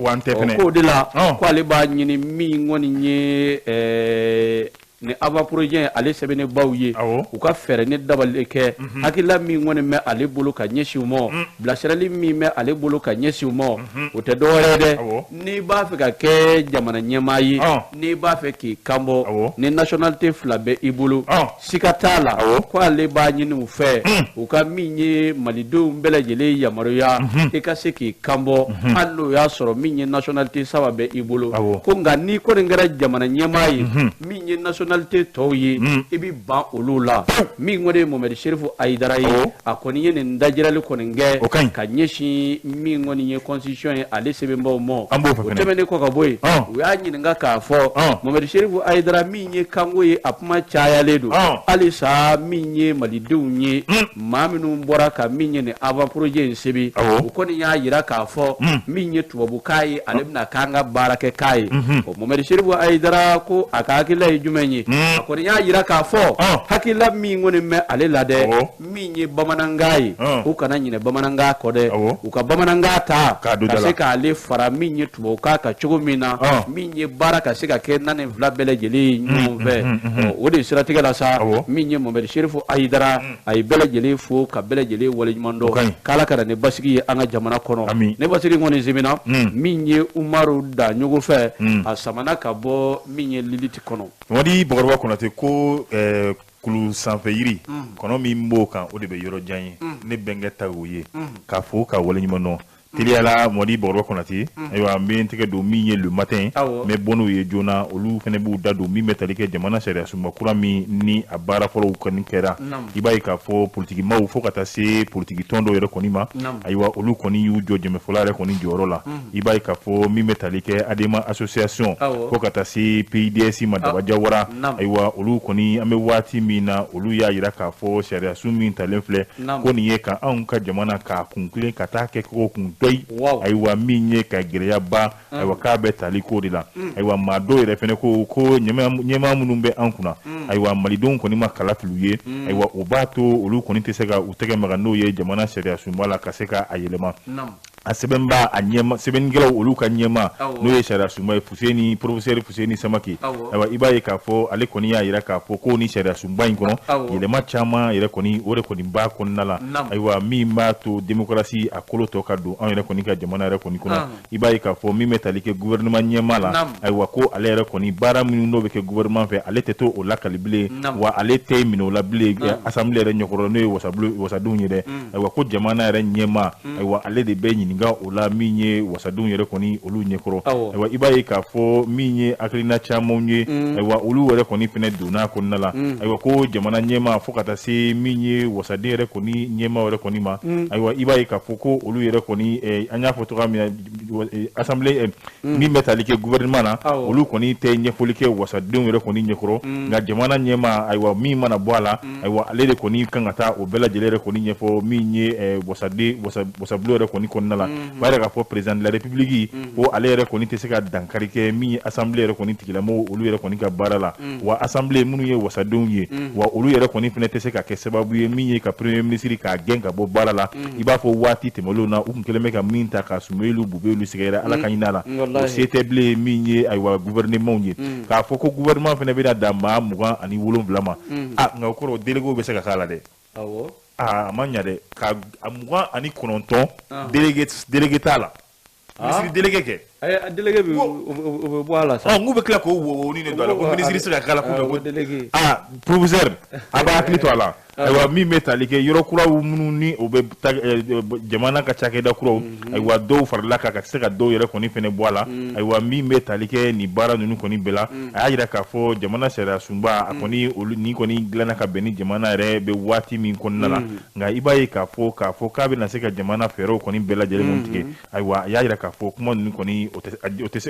Speaker 1: K'o de la ko ale b'a ɲini min kɔni ye ni avant-projet ale sɛbɛnni baw ye, u ka fɛɛrɛ ni dabali kɛ. Hakilila min kɔni bɛ ale bolo ka ɲɛsin u ma, bilasirali min bɛ ale bolo ka ɲɛsin u ma, o tɛ dɔwɛrɛ ye dɛ, n'i b'a fɛ ka kɛ jamana ɲɛmaa ye, n'i b'a fɛ k'i kanbɔ, ni nationalité fila bɛ i bolo, sika t'a la ko ale b'a ɲini u fɛ, u ka min ye malidenw bɛɛ lajɛlen yamaruya i ka se k'i kanbɔ, hali n'o y'a sɔrɔ min ye nationalité saba bɛ i bolo. Ko nka n'i kɔni kɛra jamana ɲɛmaa ye, min ye nationalité tɔw ye, i bɛ ban olu la. Min kɔni ye Mohamed Chérif Haïdara ye, a kɔni ye nin dajirali kɔni kɛ ka ɲɛsin min kɔni ye constitution ye ale sɛbɛnbaw ma. O tɛmɛnen kɔ ka bɔ yen, u y'a ɲininka k'a fɔ Mohamed Chérif Haïdara, min ye kanko ye, a kuma cayalen don halisa, min ye malidenw ye, maa minnu bɔra ka min ye nin avant projet in sɛbɛn, u kɔni y'a jira k'a fɔ min ye tubabukan ye, ale bɛna k'an ka baara kɛ k'a ye. O Mohamed Chérif Haïdara ko a ka hakilila ye jumɛn ye? A kɔni y'a jira k'a fɔ hakilila min kɔni bɛ ale la dɛ, min ye bamanankan ye, u kana ɲinɛ bamanankan kɔ dɛ, u ka bamanankan ta ka se k'ale fara min ye tubabukan kan cogo min na, min ye baara ka se ka kɛ naani fila bɛɛ lajɛlen ɲɔgɔn fɛ. O de siratigɛ la sa, min ye Mohamed Chérif Haïdara, a ye bɛɛ lajɛlen fo ka bɛɛ lajɛlen waleɲuman dɔn, k'Ala ka na ni basigi ye an ka jamana kɔnɔ. Ne basigi kɔni semina min ye Umaru Daɲogo fɛ, a samana ka bɔ min ye Liliti kɔnɔ.
Speaker 2: Mamadi Bakɔrɔba Konate ko kulu sanfɛ yiri kɔnɔ min b'o kan, o de bɛ yɔrɔ jan ye. Ne bɛnkɛ ta y'o ye k'a fo ka waleɲuman dɔn teliyala. Mamadi Bakɔrɔba Konate, ayiwa, n bɛ n tɛgɛ don min ye Le Matin, n bɛ bɔ n'o ye joona. Olu fana b'u da don min bɛ tali kɛ jamana sariya sunba kura min ni a baara fɔlɔw kɔni kɛra. I b'a ye k'a fɔ politikimaw fo ka taa se politiki tɔn dɔw yɛrɛ kɔni ma, ayiwa, olu kɔni y'u jɔ jɛmɛfɔla yɛrɛ kɔni jɔyɔrɔ la. I b'a ye k'a fɔ min bɛ tali kɛ ADEMA association fo ka taa se PIDS ma, Daba Jawara, ayiwa, olu kɔni, an bɛ waati min na, olu y'a jira k'a fɔ sariya sun min talen filɛ ko nin ye ka anw ka jamana k'a kun kelen ka taa kɛ cogo kun dɔyi. Ayiwa, min ye ka gɛlɛyaba, ayiwa, k'a bɛ tali ko de la. Ayiwa, maa dɔw yɛrɛ fɛnɛ ko ko ɲɛmaa minnu bɛ an kunna, ayiwa, malidenw kɔni ma kala fili u ye. Ayiwa, o b'a to olu kɔni tɛ se ka u tɛgɛ maga n'o ye jamana sariya sunba la ka se ka a yɛlɛma. A sɛbɛnba a ɲɛma sɛbɛnnikɛlaw olu ka ɲɛma n'o ye sariya sunba ye Fuseni professeur Fuseni Samake, ayiwa i b'a ye k'a fɔ ale kɔni y'a jira k'a fɔ ko ni sariya sunba in kɔnɔ yɛlɛma caman yɛrɛ kɔni o de kɔni b'a kɔnɔna la, ayiwa min b'a to démocratie a kolo tɔ ka don anw yɛrɛ kɔni ka jamana yɛrɛ kɔni kɔnɔ. I b'a ye k'a fɔ min bɛ tali kɛ gouvernement ɲɛma la, ayiwa ko ale yɛrɛ kɔni baara minnu n'o bɛ kɛ gouvernement fɛ ale tɛ to o lakali bilen, wa ale tɛ minɛ o la bilen assemblée yɛrɛ ɲɛkɔrɔ n'o ye wasadenw ye dɛ. Ayiwa ko jamana yɛrɛ ɲɛma, ayiwa ale de bɛ ɲininka o la min ye wasadenw yɛrɛ kɔni olu ɲɛkɔrɔ. Ayiwa i b'a ye k'a fɔ min ye hakilina camanw ye, ayiwa olu yɛrɛ kɔni fɛnɛ donna a kɔnɔna la. Ayiwa ko jamana ɲɛma fo ka taa se min ye wasaden yɛrɛ kɔni ɲɛma yɛrɛ kɔni ma, ayiwa i b'a ye k'a fɔ ko olu yɛrɛ kɔni an y'a fɔ cogoya min na assemblée min bɛ tali kɛ gouvernement na, olu kɔni tɛ ɲɛfɔli kɛ wasadenw yɛrɛ kɔni ɲɛkɔrɔ, nka jamana ɲɛma ayiwa min mana bɔ a la, ayiwa ale de kɔni kan ka taa o bɛɛ lajɛlen yɛrɛ kɔni ɲɛfɔ min ye wasaden wasabulon yɛrɛ kɔni kɔnɔna la. B'a yɛrɛ k'a fɔ président de la république ko ale yɛrɛ kɔni tɛ se ka dankari kɛ min ye assemblée yɛrɛ kɔni tigilamɔgɔw olu yɛrɛ kɔni ka baara la, wa assemblée minnu ye wasadenw ye, wa olu yɛrɛ kɔni fɛnɛ tɛ se ka kɛ sababu ye min ye ka premier ministre k'a gɛn ka bɔ baara la. I b'a fɔ waati tɛmɛnlenw na u tun kɛlen bɛ ka min ta ka Sumelu Bubelu sɛgɛrɛ Ala ka ɲin'a la, o se tɛ bilen min ye ayiwa gouvernement ye. K'a fɔ ko gouvernement fɛnɛ bɛna dan maa 27 ma, a nka o kɔrɔ délégué bɛ se ka k'a la dɛ.
Speaker 1: Awɔ,
Speaker 2: a ma ɲa dɛ, ka 29 délégué t'a la, ministre délégué kɛ.
Speaker 1: Ayi, délégué bɛ o bɛ bɔ a la sa.
Speaker 2: Ɔ, n k'u bɛ tila k'o wo ni de don a la ko ministre se ka k'a la
Speaker 1: ko délégué.
Speaker 2: Ah, professeur a b'a hakili to a la. Ayiwa min bɛ tali kɛ yɔrɔ kuraw minnu ni o bɛ jamana ka cakɛda kuraw, ayiwa dɔw farala kan ka se ka dɔw yɛrɛ kɔni fɛnɛ bɔ a la. Ayiwa min bɛ tali kɛ nin baara ninnu kɔni bɛɛ la, a y'a jira k'a fɔ jamana sariya sunba a kɔni olu nin kɔni dilanna ka bɛn ni jamana yɛrɛ bɛ waati min kɔnɔna la, nka i b'a ye k'a fɔ k'a bɛna se ka jamana fɛɛrɛw kɔni bɛɛ lajɛlen tigɛ. Ayiwa a y'a jira k'a fɔ kuma ninnu kɔni a tɛ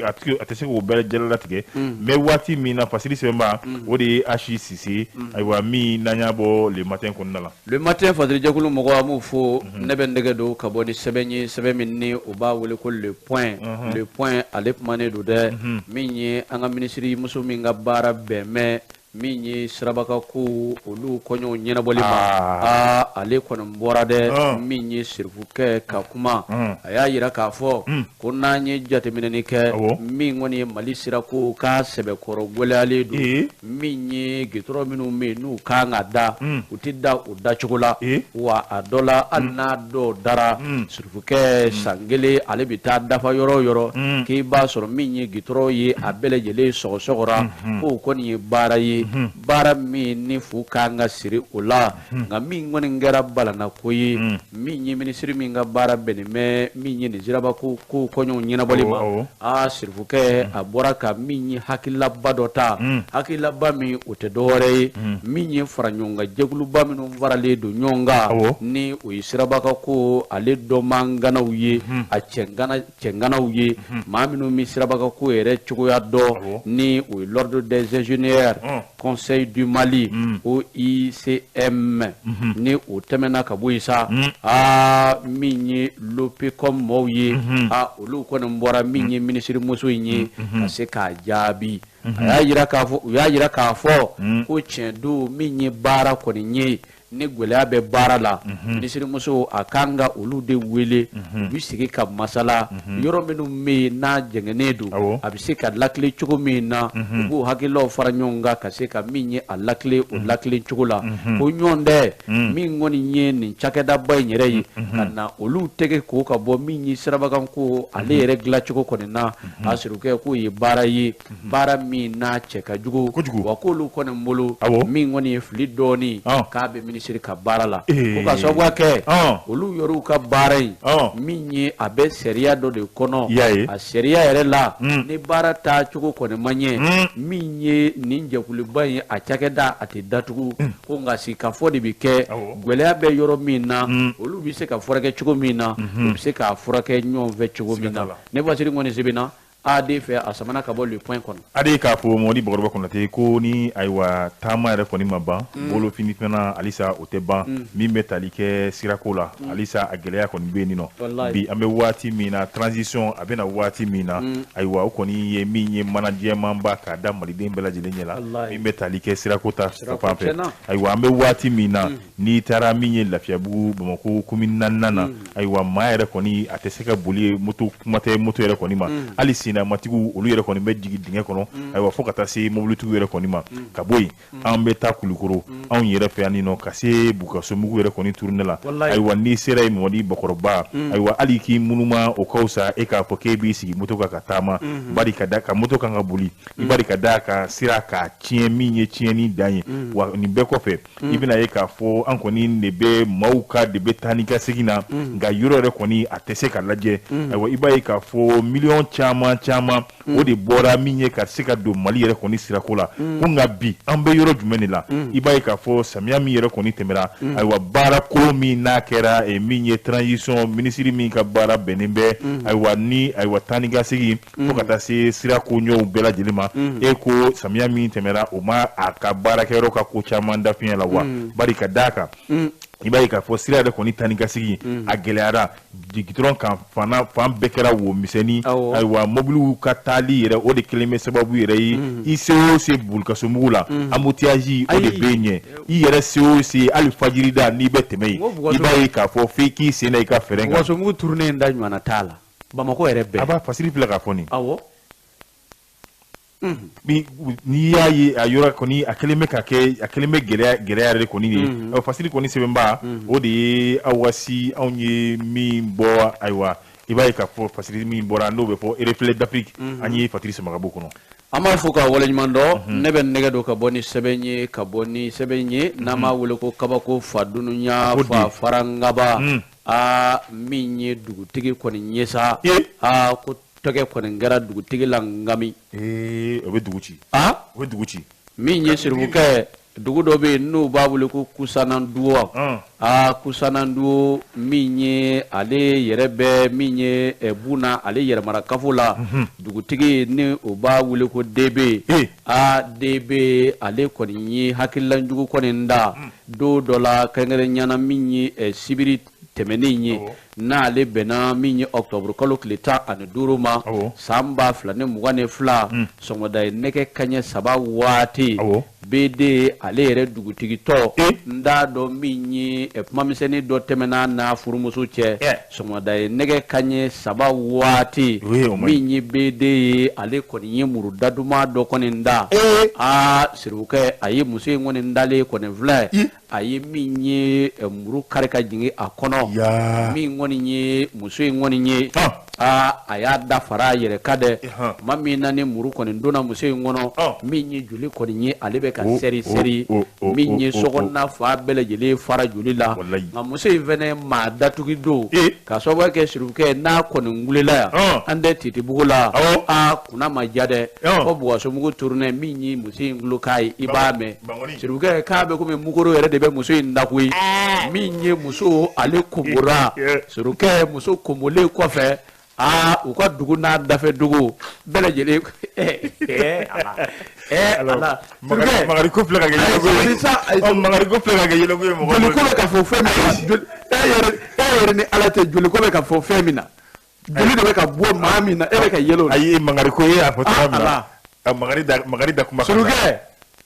Speaker 2: se k'o bɛɛ lajɛlen latigɛ. Mais waati min na fasiri sɛbɛnba o de ye Achi Sise, ayiwa min n'an y'a bɔ Le Matin kɔnɔna la.
Speaker 1: Le Matin fasirijɛkulu mɔgɔw an b'u fo. Ne bɛ nɛgɛ don ka bɔ ni sɛbɛn ye, sɛbɛn min ni u b'a wele ko Le Point. Le Point ale kumanen don dɛ, min ye an ka minisiri muso min ka baara bɛn mɛn min ye sirabaka ko olu kɔɲɔw ɲɛnabɔli ma, aa ale kɔni bɔra dɛ, min ye sirifukɛ ka kuma. A y'a jira k'a fɔ ko n'an ye jateminɛni kɛ min kɔni ye Mali sirako k'a sɛbɛkɔrɔ gwɛlɛyalen don, min ye gitɔrɔ minnu bɛ yen n'u kan ka da u tɛ da o dacogo la, wa a dɔ la hali n'a dɔw dara sirifukɛ san kelen ale bɛ taa dafa yɔrɔ o yɔrɔ k'i b'a sɔrɔ min ye gitɔrɔ ye a bɛɛ lajɛlen sɔgɔsɔgɔra, k'o kɔni ye baara ye, baara min ni fu kan ka siri o la. Nka min kɔni kɛra balana ko ye, min ye minisiri min ka baara bɛnnen bɛ min ye nin siraba ko kɔɲɔw ɲɛnabɔli ma, aa sirifukɛ a bɔra ka min ye hakililaba dɔ ta, hakililaba min o tɛ dɔwɛrɛ ye min ye fara ɲɔgɔn kan jɛkuluba minnu faralen don ɲɔgɔn kan ni o ye siraba ka ko ale dɔnbaganaw ye, a cɛnganaw ye, maa minnu bɛ siraba ka ko yɛrɛ cogoya dɔn ni o ye l'ordre des ingénieurs Conseil du Mali OICM, ni o tɛmɛna ka bɔ yen sa, aa min ye l'OPCOM mɔɔw ye, aa olu kɔni bɔra min ye minisiri muso in ye ka se k'a jaabi. A y'a jira k'a fɔ, u y'a jira k'a fɔ ko tiɲɛ don min ye baara kɔni ye ni gwɛlɛya bɛ baara la, minisiri muso a kan ka olu de wele, u bɛ sigi ka masala yɔrɔ minnu bɛ yen n'a jɛngɛnnen don, a bɛ se ka lakile cogo min na, u b'u hakililaw fara ɲɔgɔn kan ka se ka min ye a lakile o lakile cogo la. Ko ɲɔgɔn tɛ min kɔni ye nin cakɛdaba in yɛrɛ ye ka na olu tɛgɛ ko ka bɔ min ye sirabakan ko ale yɛrɛ dilancogo kɔni na, a sirikɛ k'o ye baara ye, baara min n'a cɛ ka jugu, wa k'olu kɔni bolo min kɔni ye fili dɔɔni k'a bɛ minisiri ka baara la, ko ka sababu kɛ olu yɔrɔw ka baara in min ye a bɛ sariya dɔ de kɔnɔ, a sariya yɛrɛ la ni baara taacogo kɔni ma ɲɛ, min ye nin jɛkuluba in a cakɛda a tɛ datugu, ko nka sigikafɔ de bɛ kɛ, gwɛlɛya bɛ yɔrɔ min na olu bɛ se ka furakɛ cogo min na, u bɛ se k'a furakɛ ɲɔgɔn fɛ cogo min na. Ne fasiri kɔni sɛbɛnna AD fɛ a samana ka bɔ Le Point kɔnɔ.
Speaker 2: AD k'a fɔ Mamadi Bakɔrɔba Konate ko ni ayiwa taama yɛrɛ kɔni ma ban, bolofini fana halisa o tɛ ban. Min bɛ tali kɛ sirako la, halisa a gɛlɛya kɔni bɛ yen nɔ. Bi an bɛ waati min na, transition a bɛna waati min na, ayiwa o kɔni ye min ye mana jɛmanba k'a da maliden bɛɛ lajɛlen ɲɛ la, min bɛ tali kɛ sirako ta fan fɛ. Ayiwa an bɛ waati min na, n'i taara min ye Lafiyabugu Bamakɔ commune 4nan na, ayiwa maa yɛrɛ kɔni a tɛ se ka boli moto, kuma tɛ moto yɛrɛ kɔni ma, hali matigiw olu yɛrɛ kɔni bɛ jigin dingɛ kɔnɔ, ayiwa fo ka taa se mobilitigiw yɛrɛ kɔni ma. Ka bɔ yen an bɛ taa Kulukoro anw yɛrɛ fɛ yan nɔ, ka se Bukasomugu yɛrɛ kɔni tourner la. Ayiwa n'i sera yen Mamadi Bakɔrɔba, ayiwa hali k'i munuma o ka fisa e k'a fɔ k'e b'i sigi moto kan ka taama, bari ka da ka moto kan ka boli, i bari ka da ka sira k'a tiɲɛ min ye tiɲɛni dan ye. Wa nin bɛɛ kɔfɛ i bɛna ye k'a fɔ an kɔni de bɛ maaw ka de bɛ taa ni ka segin na, nka yɔrɔ yɛrɛ kɔni a tɛ se ka lajɛ. Ayiwa i b'a ye k'a fɔ miliyɔn caman caman o de bɔra min ye ka se ka don Mali yɛrɛ kɔni sirako la. Ko nka bi an bɛ yɔrɔ jumɛn de la? I b'a ye k'a fɔ samiya min yɛrɛ kɔni tɛmɛra, ayiwa baara ko min n'a kɛra min ye transition minisiri min ka baara bɛnnen bɛ, ayiwa ni ayiwa taa ni ka segin fo ka taa se sirako ɲɛw bɛɛ lajɛlen ma, e ko samiya min tɛmɛra o ma a ka baarakɛyɔrɔ ka ko caman da fiɲɛ la wa? Bari ka d'a kan i b'a ye k'a fɔ sira yɛrɛ kɔni taa ni ka segin a gɛlɛyara, dugutɔrɔn kan fan bɛɛ kɛra wo misɛnnin. Ayiwa mobiliw ka taali yɛrɛ o de kelen bɛ sababu yɛrɛ ye, i se o se Bukasomugu la, embouteillage o de bɛ ɲɛ, i yɛrɛ se o se hali fajirida n'i bɛ tɛmɛ yen, i b'a ye k'a fɔ f'e k'i sen da i ka fɛrɛn kan.
Speaker 1: Bukasomugu tourner in da ɲumanna t'a la Bamakɔ yɛrɛ bɛɛ.
Speaker 2: A b'a fasiri filɛ k'a fɔ nin.
Speaker 1: Awɔ.
Speaker 2: N'i y'a ye a yɔrɔ kɔni a kɛlen bɛ ka kɛ, a kɛlen bɛ gɛlɛya yɛrɛ kɔni ye. Fasiri kɔni sɛbɛnba o de ye Awasi anw ye min bɔ, ayiwa i b'a ye k'a fɔ fasiri min bɔra n'o bɛ fɔ Reflet d'Afrique, an ye Fatiri Samagabo kɔnɔ.
Speaker 1: An b'a fɔ ka waleɲuman dɔn. Ne bɛ nɛgɛ don ka bɔ ni sɛbɛn ye, ka bɔ ni sɛbɛn ye n'an b'a wele ko kabako fa dununya fa farangaba. Aa min ye dugutigi kɔni ye sa, aa ko tɔgɔ kɔni kɛra dugutigi la ngami.
Speaker 2: O bɛ dugu ci. O bɛ dugu ci.
Speaker 1: Min ye Sirifukɛ, dugu dɔ bɛ yen n'u b'a wele ko Kusananduo. Aa Kusananduo min ye ale yɛrɛ bɛ min ye Buna, ale yɛrɛmarakafo la, dugutigi ni o b'a wele ko DB. Aa DB ale kɔni ye hakililajugu kɔni da don dɔ la kɛrɛnkɛrɛnnenya min ye sibiri tɛmɛnen ye, n'ale bɛnna min ye octobre kalo tile 15 ma san 2022, sɔgɔmada ye nɛgɛ kanɲɛ 3 waati, BD ale yɛrɛ dugutigi tɔ n t'a dɔn min ye kumamisɛnnin dɔ tɛmɛna n'a furumuso cɛ, sɔgɔmada ye nɛgɛ kanɲɛ 3 waati, min ye BD ye ale kɔni ye muru daduma dɔ kɔni da. Aa Sirifukɛ a ye muso in kɔni dalen kɔni filɛ, a ye min ye muru kari ka jigin a kɔnɔ, min kɔni ye muso in kɔni ye, aa a y'a da fara a yɛrɛ kan dɛ. Tuma min na ni muru kɔni donna muso in kɔnɔ, min ye joli kɔni ye ale bɛ ka sɛri sɛri, min ye sokɔnɔna fan bɛɛ lajɛlen fara joli la. Nka muso in fɛnɛ maa datugi don, k'a sababu kɛ Sirifukɛ n'a kɔni wulela yan an tɛ Titibugu la, aa kunna ma ja dɛ, fo Bukasomugu tourner min ye muso in tulo k'a ye i b'a mɛn. Sirifukɛ k'a bɛ komi mukoro yɛrɛ de bɛ muso in da koyi. Min ye muso ale konbora, Sirifukɛ muso konbolen kɔfɛ, aa u ka dugu n'a dafɛ dugu bɛɛ lajɛlen. Ala
Speaker 2: Makari ko filɛ ka kɛ yɛlɛko ye. Makari ko filɛ ka kɛ yɛlɛko ye mɔgɔ.
Speaker 1: Joli ko bɛ ka fɔ fɛn min na, e yɛrɛ ni Ala cɛ, joli ko bɛ ka fɔ fɛn min na, joli de bɛ ka bɔ maa min na, e bɛ ka yɛlɛ o la.
Speaker 2: Ayi Makari ko e y'a fɔ cogoya min na. Makari da kuma.
Speaker 1: Sirifukɛ.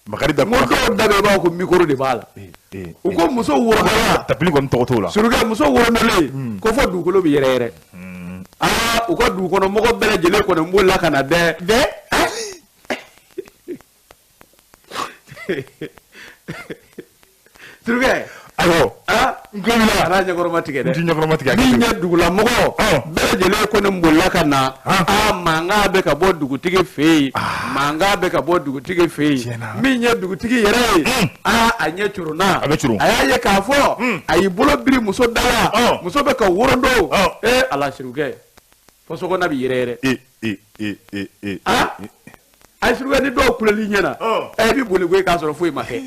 Speaker 2: Makari da kuma.
Speaker 1: N ko dɔw da bɛ i b'a fɔ ko micro de b'a la. U ko muso worondala.
Speaker 2: Tapili kɔni tɔgɔ t'o la.
Speaker 1: Sirifukɛ muso worondalen ko fɔ dugukolo bɛ yɛrɛ yɛrɛ. Aa u ka dugukɔnɔmɔgɔ bɛɛ lajɛlen kɔni bolila ka na dɛ. Sirifukɛ.
Speaker 2: Awɔ.
Speaker 1: N tulo b'i la. A n'a ɲɛkɔrɔma tigɛ dɛ.
Speaker 2: N ti ɲɛkɔrɔma tigɛ.
Speaker 1: Min ye dugulamɔgɔ bɛɛ lajɛlen kɔni bolila ka na. Aa mankan bɛ ka bɔ dugutigi fɛ yen. Mankan bɛ ka bɔ dugutigi fɛ yen. Min ye dugutigi yɛrɛ ye. Aa a ɲɛ coronna.
Speaker 2: A bɛ coron.
Speaker 1: A y'a ye k'a fɔ. A y'i bolo biri muso da la. Muso bɛ ka worondo. Ee Ala Sirifukɛ. Fo sokɔnɔna bɛ yɛrɛ yɛrɛ. Aa ayi Sirifukɛ ni dɔw kuleli ɲɛna. Ɛ i bɛ boli koyi k'a sɔrɔ foyi ma kɛ.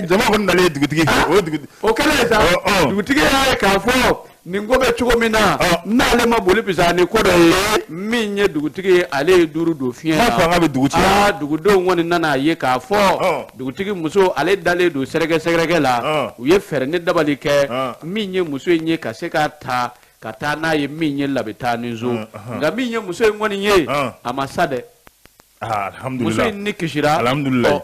Speaker 2: Jama kɔni nalen dugutigi fɛ, o dugu
Speaker 1: o kɛlen sa, dugutigi y'a ye k'a fɔ nin ko bɛ cogo min na, n'ale ma boli bisa ni ko dɔ ye, min ye dugutigi ye, ale ye duuru don fiɲɛ na.
Speaker 2: Fanga bɛ dugu ci.
Speaker 1: Aa, dugudenw kɔni nana a ye k'a fɔ dugutigi muso, ale dalen don sɛrɛgɛ sɛgɛrɛgɛ la. U ye fɛɛrɛ ni dabali kɛ, min ye muso in ye ka se k'a ta ka taa n'a ye min ye labitaani so. Nka min ye muso in kɔni ye, a ma sa dɛ. Muso in ni kisira.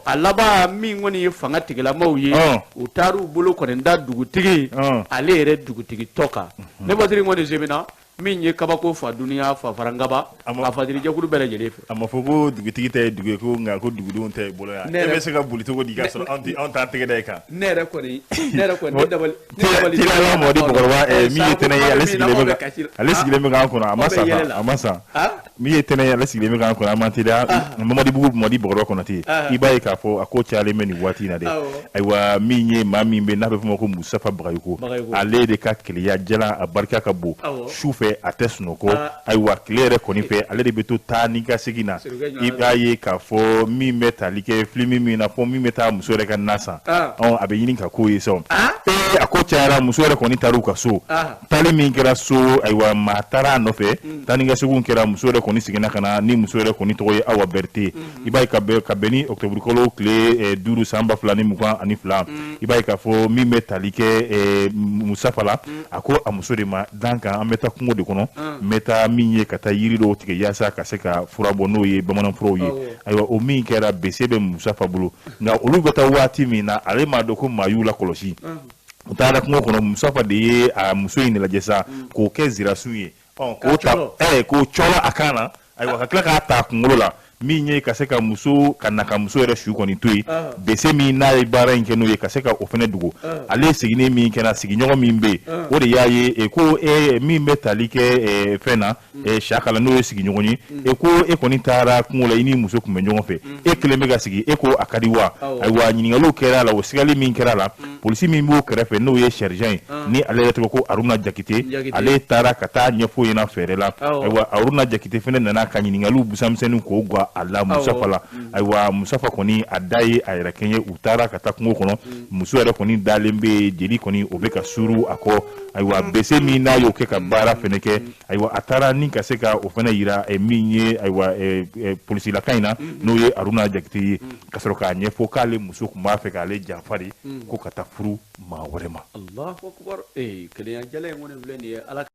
Speaker 1: A laban, min kɔni ye fanga tigilamaw ye, u taar'u bolo kɔni da dugutigi ale yɛrɛ dugutigi tɔ kan. Ne Basiri kɔni semina min ye kabako fa duniya fa farankaba a fadirijɛkulu bɛɛ lajɛlen fɛ.
Speaker 2: A ma fɔ ko dugutigi tɛ ye dugu ye, ko nka ko dugudenw tɛ ye bolo yan. E bɛ se ka boli cogo di k'a sɔrɔ anw t'an tɛgɛ da i kan?
Speaker 1: Ne yɛrɛ kɔni, ne yɛrɛ kɔni, ne dabali, ne dabali.
Speaker 2: Teliya Mɔdi Bɔgɔrɔba, min ye tɛnɛ ye, ale sigilen bɛ k'an kɔnɔ, a ma sa, a ma sa. Min ye tɛnɛ ye, ale sigilen bɛ k'an kɔnɔ, a ma teliya. Mamadibugu Mɔdi Bɔgɔrɔba Kɔnɔte, i b'a ye k'a fɔ a ko cayalen bɛ nin waati in na dɛ. Ayiwa, min ye maa min bɛ n'a bɛ f'o ma ko Musafa Bagayoko, ale de ka keleya jalan, a barika ka bon. Su fɛ a tɛ sunɔgɔ, ayiwa, tile yɛrɛ kɔni fɛ, ale de bɛ to taa ni ka segin na. I b'a ye k'a fɔ min bɛ tali kɛ filimi min na, fɔ min bɛ taa muso yɛrɛ ka na san, a bɛ ɲini ka k'o ye sa. A ko cayara, muso yɛrɛ kɔni taara u ka so. Taali min kɛra so, ayiwa, maa taara a nɔfɛ, taa ni ka segin kɛra, muso yɛrɛ kɔni seginna ka na. Ni muso yɛrɛ kɔni tɔgɔ ye Awa Berete. I b'a ye ka bɛn ni octobre kalo tile 5 san 2022, i b'a ye k'a fɔ min bɛ tali kɛ Musafa la, a ko a muso de ma dan kan, an bɛ taa kungo de kɔnɔ, n bɛ taa min ye ka taa yiri dɔw tigɛ yaasa ka se ka fura bɔ, n'o ye bamanan furaw ye. Ayiwa, o min kɛra, bese bɛ Musafa bolo, nka olu bɛ taa waati min na, ale m'a dɔn ko maa y'u lakɔlɔsi. U taara kungo kɔnɔ, Musafa de ye a muso in lajɛ sa k'o kɛ zirasun ye, k'o ta, k'o cɔlɔ a kan na. Ayiwa, ka tila k'a ta a kunkolo la, min ye ka se ka muso ka na ka muso yɛrɛ su kɔni to yen, bese min n'a ye baara in kɛ n'o ye, ka se ka o fana dogo. Ale seginni min kɛra, sigiɲɔgɔn min bɛ yen, o de y'a ye ko min bɛ tali kɛ fɛn na Sakala, n'o ye sigiɲɔgɔn ye, e ko e kɔni taara kungo la, i ni muso tun bɛ ɲɔgɔn fɛ, e kelen bɛ ka sigi, e ko a ka di wa? Ayiwa, ɲininkaliw kɛra a la. O sigali min kɛra a la, polisi min b'o kɛrɛfɛ, n'o ye sergent ye, ni ale yɛrɛ tɔgɔ ko Aruna Jakite, ale taara ka taa ɲɛfɔ ɲɛna fɛɛrɛ la. Ayiwa, Aruna Jakite fana nana ka ɲininkaliw busamisɛnninw k'o gwa a la Musafa la. Ayiwa, Musafa kɔni a da ye a yɛrɛ kɛɲɛ. U taara ka taa kungo kɔnɔ, muso yɛrɛ kɔni dalen bɛ yen, jeli kɔni o bɛ ka suru a kɔ. Ayiwa, bese min n'a y'o kɛ ka baara fɛnɛ kɛ, ayiwa, a taara ni ka se ka o fɛnɛ yira min ye, ayiwa, polisilaka in na, n'o ye Aruna Jakite ye, ka sɔrɔ k'a ɲɛfɔ k'ale muso tun b'a fɛ k'ale janfa de, ko ka taa furu maa wɛrɛ ma.
Speaker 1: Allahu akbar! Ee, kelenya jala in kɔni filɛ nin ye, Ala.